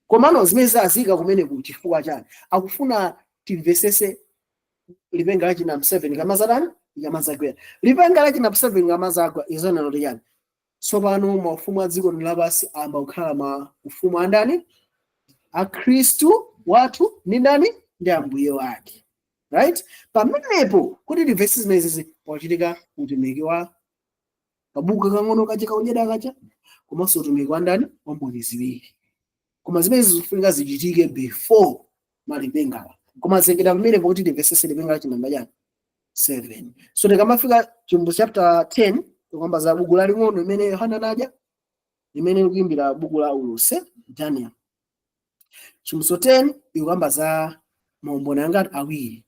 [SPEAKER 1] Komano zimene zazika kumeneku chifukwa chani? Akufuna timvesese lipenga lachi namba 7 likamazatani? Likamazagwera. Lipenga lachi namba 7 likamazagwa, izonena kuti chani? Tsopano maufumu a dziko lapansi amba kukhala maufumu a ndani? A Khristu wathu ndi ndani? Ndi Ambuye wake, right? Pamenepo kuti timvese zimenezi, pochitika utumiki wa kabuku kang'ono kacha kaudyeda kacha, komanso utumiki wa ndani? Wa mboni ziwiri. Koma zimene zikufunika zichitike before malipengawa, koma zengera pamenepo kuti timvesese lipenga lachi namba chani? 7. So tikamafika chimbu chapter 10, tikamba za buku laling'ono limene Yohana anadya, limene likuyimbira buku la ulosi Daniel. Chivumbulutso 10 ikukamba za maumboni angati? Awiri.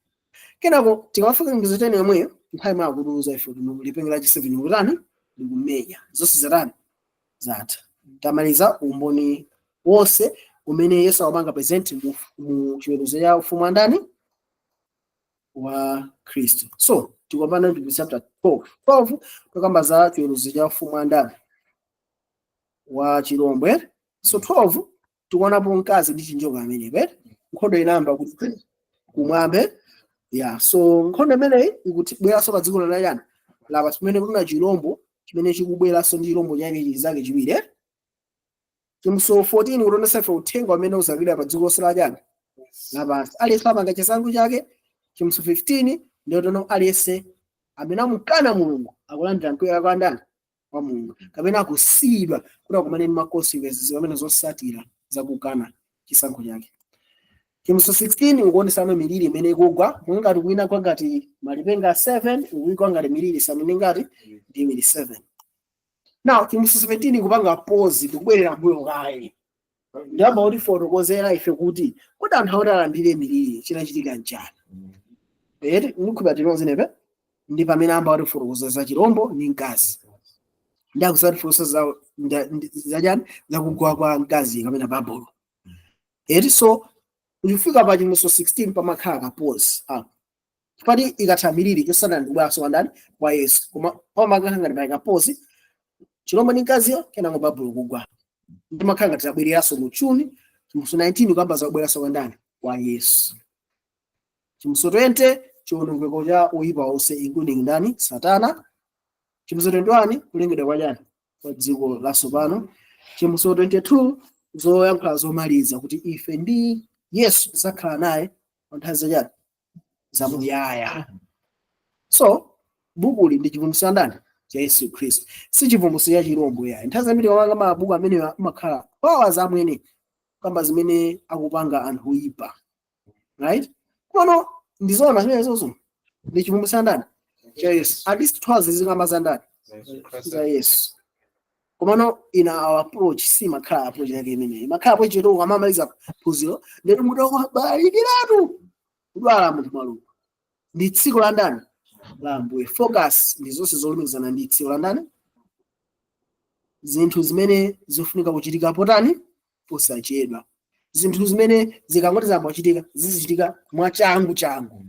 [SPEAKER 1] Kenako tikamafika chivumbulutso 10 yomweyo, nthawi imwe akutiuza ife kuti lipenga la chi 7 likutani? Likumenya. Zonse zatani? Zatha. Tamaliza umboni wonse umene Yesu akupanga present mu chiweruzo cha ufumu wa ndani? Wa Khristu. So tikupambana ndi chapter 12. 12 tikamba za chiweruzo cha ufumu wa ndani? Wa chilombwe. So 12 tikuonapo mkazi ndi chinjoka amenepe. Nkhondo inayamba kuti kumwambe. Yeah, so nkhondo imeneyi ikutibweranso pa dziko la chani? Lapansi, pamene kuna chilombo chimene chikubweranso ndi chilombo chake chizake chiwiri, eh? Chivumbulutso 14 kutionetsa ife uthenga umene uzakidwa pa dziko lonse la chani? Lapansi. Aliyense apanga chisankho chake. Chivumbulutso 15 ndiyo tono aliyense amene amukana Mulungu akulandira mkwiyo kwa ndani? Wa Mulungu, kapena akusiyidwa kuti akumane ndi ma consequences pamene zosatira zakukana chisankho chake. Chivumbulutso 16 ukuonesano miliri imene ikugwa, ngati kuina kwa ngati malipenga 7, ukuyikwa ngati miliri isanu ndi ngati ndi iwiri, 7. Now Chivumbulutso 17 ikupanga pause, tikubwerera mbuyo kaye, ndiyamba kuti fotokozera ife kuti kodi anthu akuti alandire miliri chinachitika nchani? Eti ndikhupa tinonzenepe ndi pamene amba kuti fotokoza za chirombo ndi mkazi, ndi akusati fotokoza za zachani? Zakugwa kwa mkazi kapena Babulo, eti. So ukifika pa Chivumbulutso 16 pamakhala ka pause apo pati ikatha miliri, chosana ndikubweranso kwa ndani? Kwa Yesu. Koma pamakhala ngati pali ka pause, chirombo ndi mkaziyo, kenako Babulo kugwa, ndimakhala ngati tabwereranso mu chuni. Chivumbulutso 19 kuyamba zakubweranso kwa ndani? Kwa Yesu. Chivumbulutso 20 chiwonongeko cha oyipa onse, including ndani? Satana. Chivumbulutso 21 kulengedwa kwa chani? Kwa dziko latsopano. Chivumbulutso 22 zoyankhula zomaliza kuti ife ndi Yesu tidzakhala naye pa nthawi zachani? Zamuyaya. So bukuli ndi chivumbulutso cha ndani? Cha Yesu Khristu, si chivumbulutso cha chirombo yayi. Nthawi zambiri kamanga mabuku amene amakhala pawa amwene kamba zimene akupanga anthu oyipa, right? Kono ndizoona zimene zozo ndi chivumbulutso cha ndani? Cha Yesu. At least 12 zikamba za ndani? Za Yesu. Komano in our approach si makhala approach yake imeneyi, makhala approach yetu ukamamaliza phunziro ndeti mutabalikiratu kudwala munthu malungo. Ndi tsiku la ndani? La Ambuye. Focus ndi zonse zolumikizana ndi tsiku la ndani, zinthu zimene zikufunika kuchitika potani? Posachedwa, zinthu zimene zikangoti zamba kuchitika zizichitika mwachangu changu.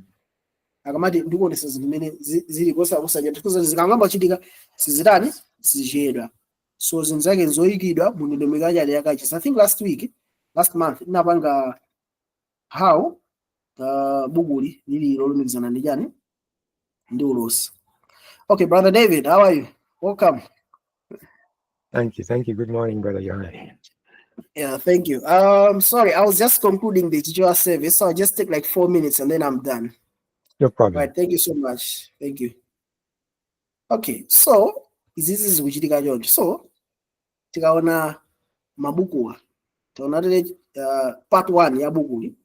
[SPEAKER 1] Akamati ndikuonesa zinthu zimene zili posachedwa, zikangamba kuchitika sizitani? Sizichedwa. So zinthu zake nzoyikidwa mu ndondomeko yachali yakachisi. I think last week, last month inapanga how bukuli lili lolumikizana ndi chani? Ndi ulosi. Okay, Brother David, how are you? Welcome.
[SPEAKER 6] Thank you. Thank you. Good morning, Brother Yohane.
[SPEAKER 1] Yeah, thank you. Sorry, I was just concluding the Chichewa service, so I'll just take like 4 minutes and then I'm done.
[SPEAKER 6] No problem.
[SPEAKER 1] Right, thank you so much. Thank you. Okay, so izizi zikuchitika choncho. So tikaona mabukuwa, taona tile part 1 ya bukuli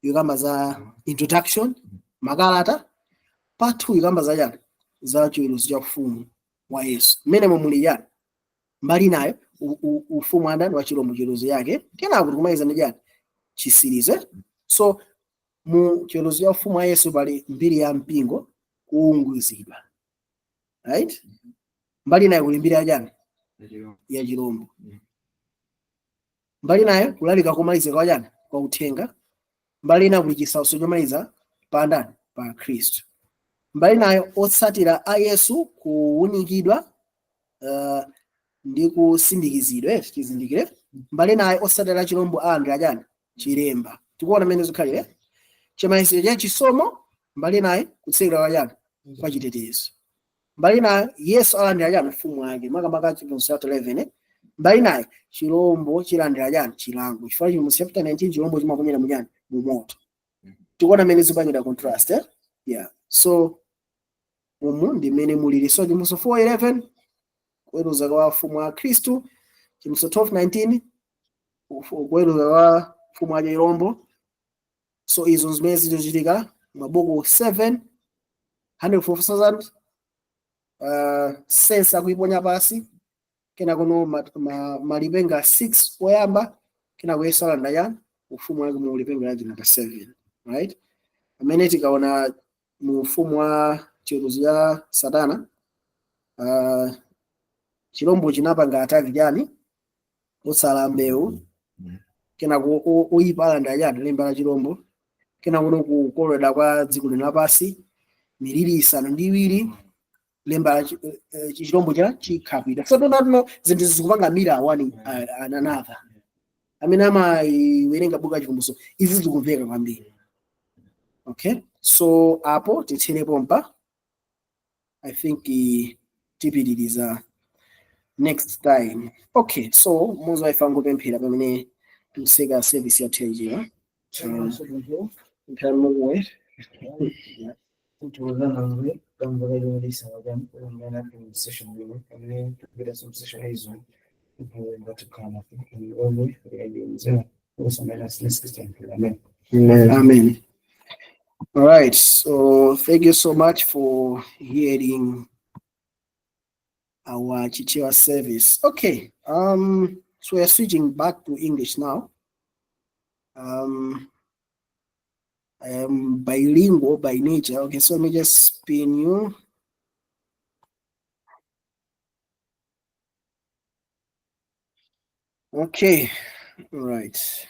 [SPEAKER 1] ikamba za introduction, makalata. Part 2 ikamba za chani? Za chiweruzo cha ufumu wa Yesu. Mmene muli chani? Mbali nayo ufumu wa ndani? Wa chirombo, chiweruzo yake. Kenako tikumaliza ndi chani? Chisirizo. So mu chiweruzo cha ufumu wa Yesu pali mbiri ya mpingo kuunguzidwa, right? Mbali nayo kuli mbiri ya chani? Ya chirombo. Mbali nayo kulalika komaliza kwa chani? Kwa uthenga. Mbali nayo kuli chisautso chomaliza pa ndani? Pa Khristu. Mbali nayo otsatira a Yesu kuwunikidwa ndi kusindikizidwa, chizindikire. Mbali nayo otsatira chirombo alandira chani? Chilemba. Tikuona mmene zikhalire. Chimaliziro cha chisomo. Mbali naye kutsekera kwa chani? Kwa chitetezo. Mbali nayo Yesu alandira chani? Ufumu wake, makamaka Chivumbulutso chapter 11, eh? Mbali naye chirombo chilandira chani? Chilango, chifukwa Chivumbulutso chapter 19 chirombo chimaponyera muchani? Mu moto. Tikuona mmene zikupangira contrast, eh? Yeah, so umu ndi mmene mulili. So Chivumbulutso 4:11 kuweruza kwa ufumu wa Khristu. Chivumbulutso 12:19 kuweruza kwa ufumu wa chirombo. So izo zimene zikuchitika mabuku 7, 104,000, censer akuiponya pasi, kena kuno malipenga 6 oyamba, kena kuyesu alanda chani? Ufumu wake mu lipenga la namba 7, right? Pamene tikaona mu ufumu wa chiweruzo cha Satana, chirombo chinapanga attack chani? Otsala mbewu. Kenako oyipa alanda chani? Lemba la chirombo. Kenako kukolowedwa kwa dziko lino lapansi, miliri 7, lemba la chirombo cha chikhapidwa. So tonatuno zinthu zikupanga mirror one another. Amene amayiwerenga buku la Chivumbulutso, izi zikumveka kwambiri. Okay, so apo titherepo mpa. I think tipitiriza next time. Okay, so mmodzi wa ife angopemphera pamene tikuseka service yathu yachiwa. Pemphera mukuwe.
[SPEAKER 4] Kutozana kamva yolisa wakamngana session bwino pamene tikupita some session izo ngatikhala omwe yayonzera osamela system. Amen.
[SPEAKER 1] Amen. All right, so thank you so much for hearing our Chichewa service. Okay, so we are switching back to English now. I am bilingual by nature. Okay, so let me just pin you. Okay, all right.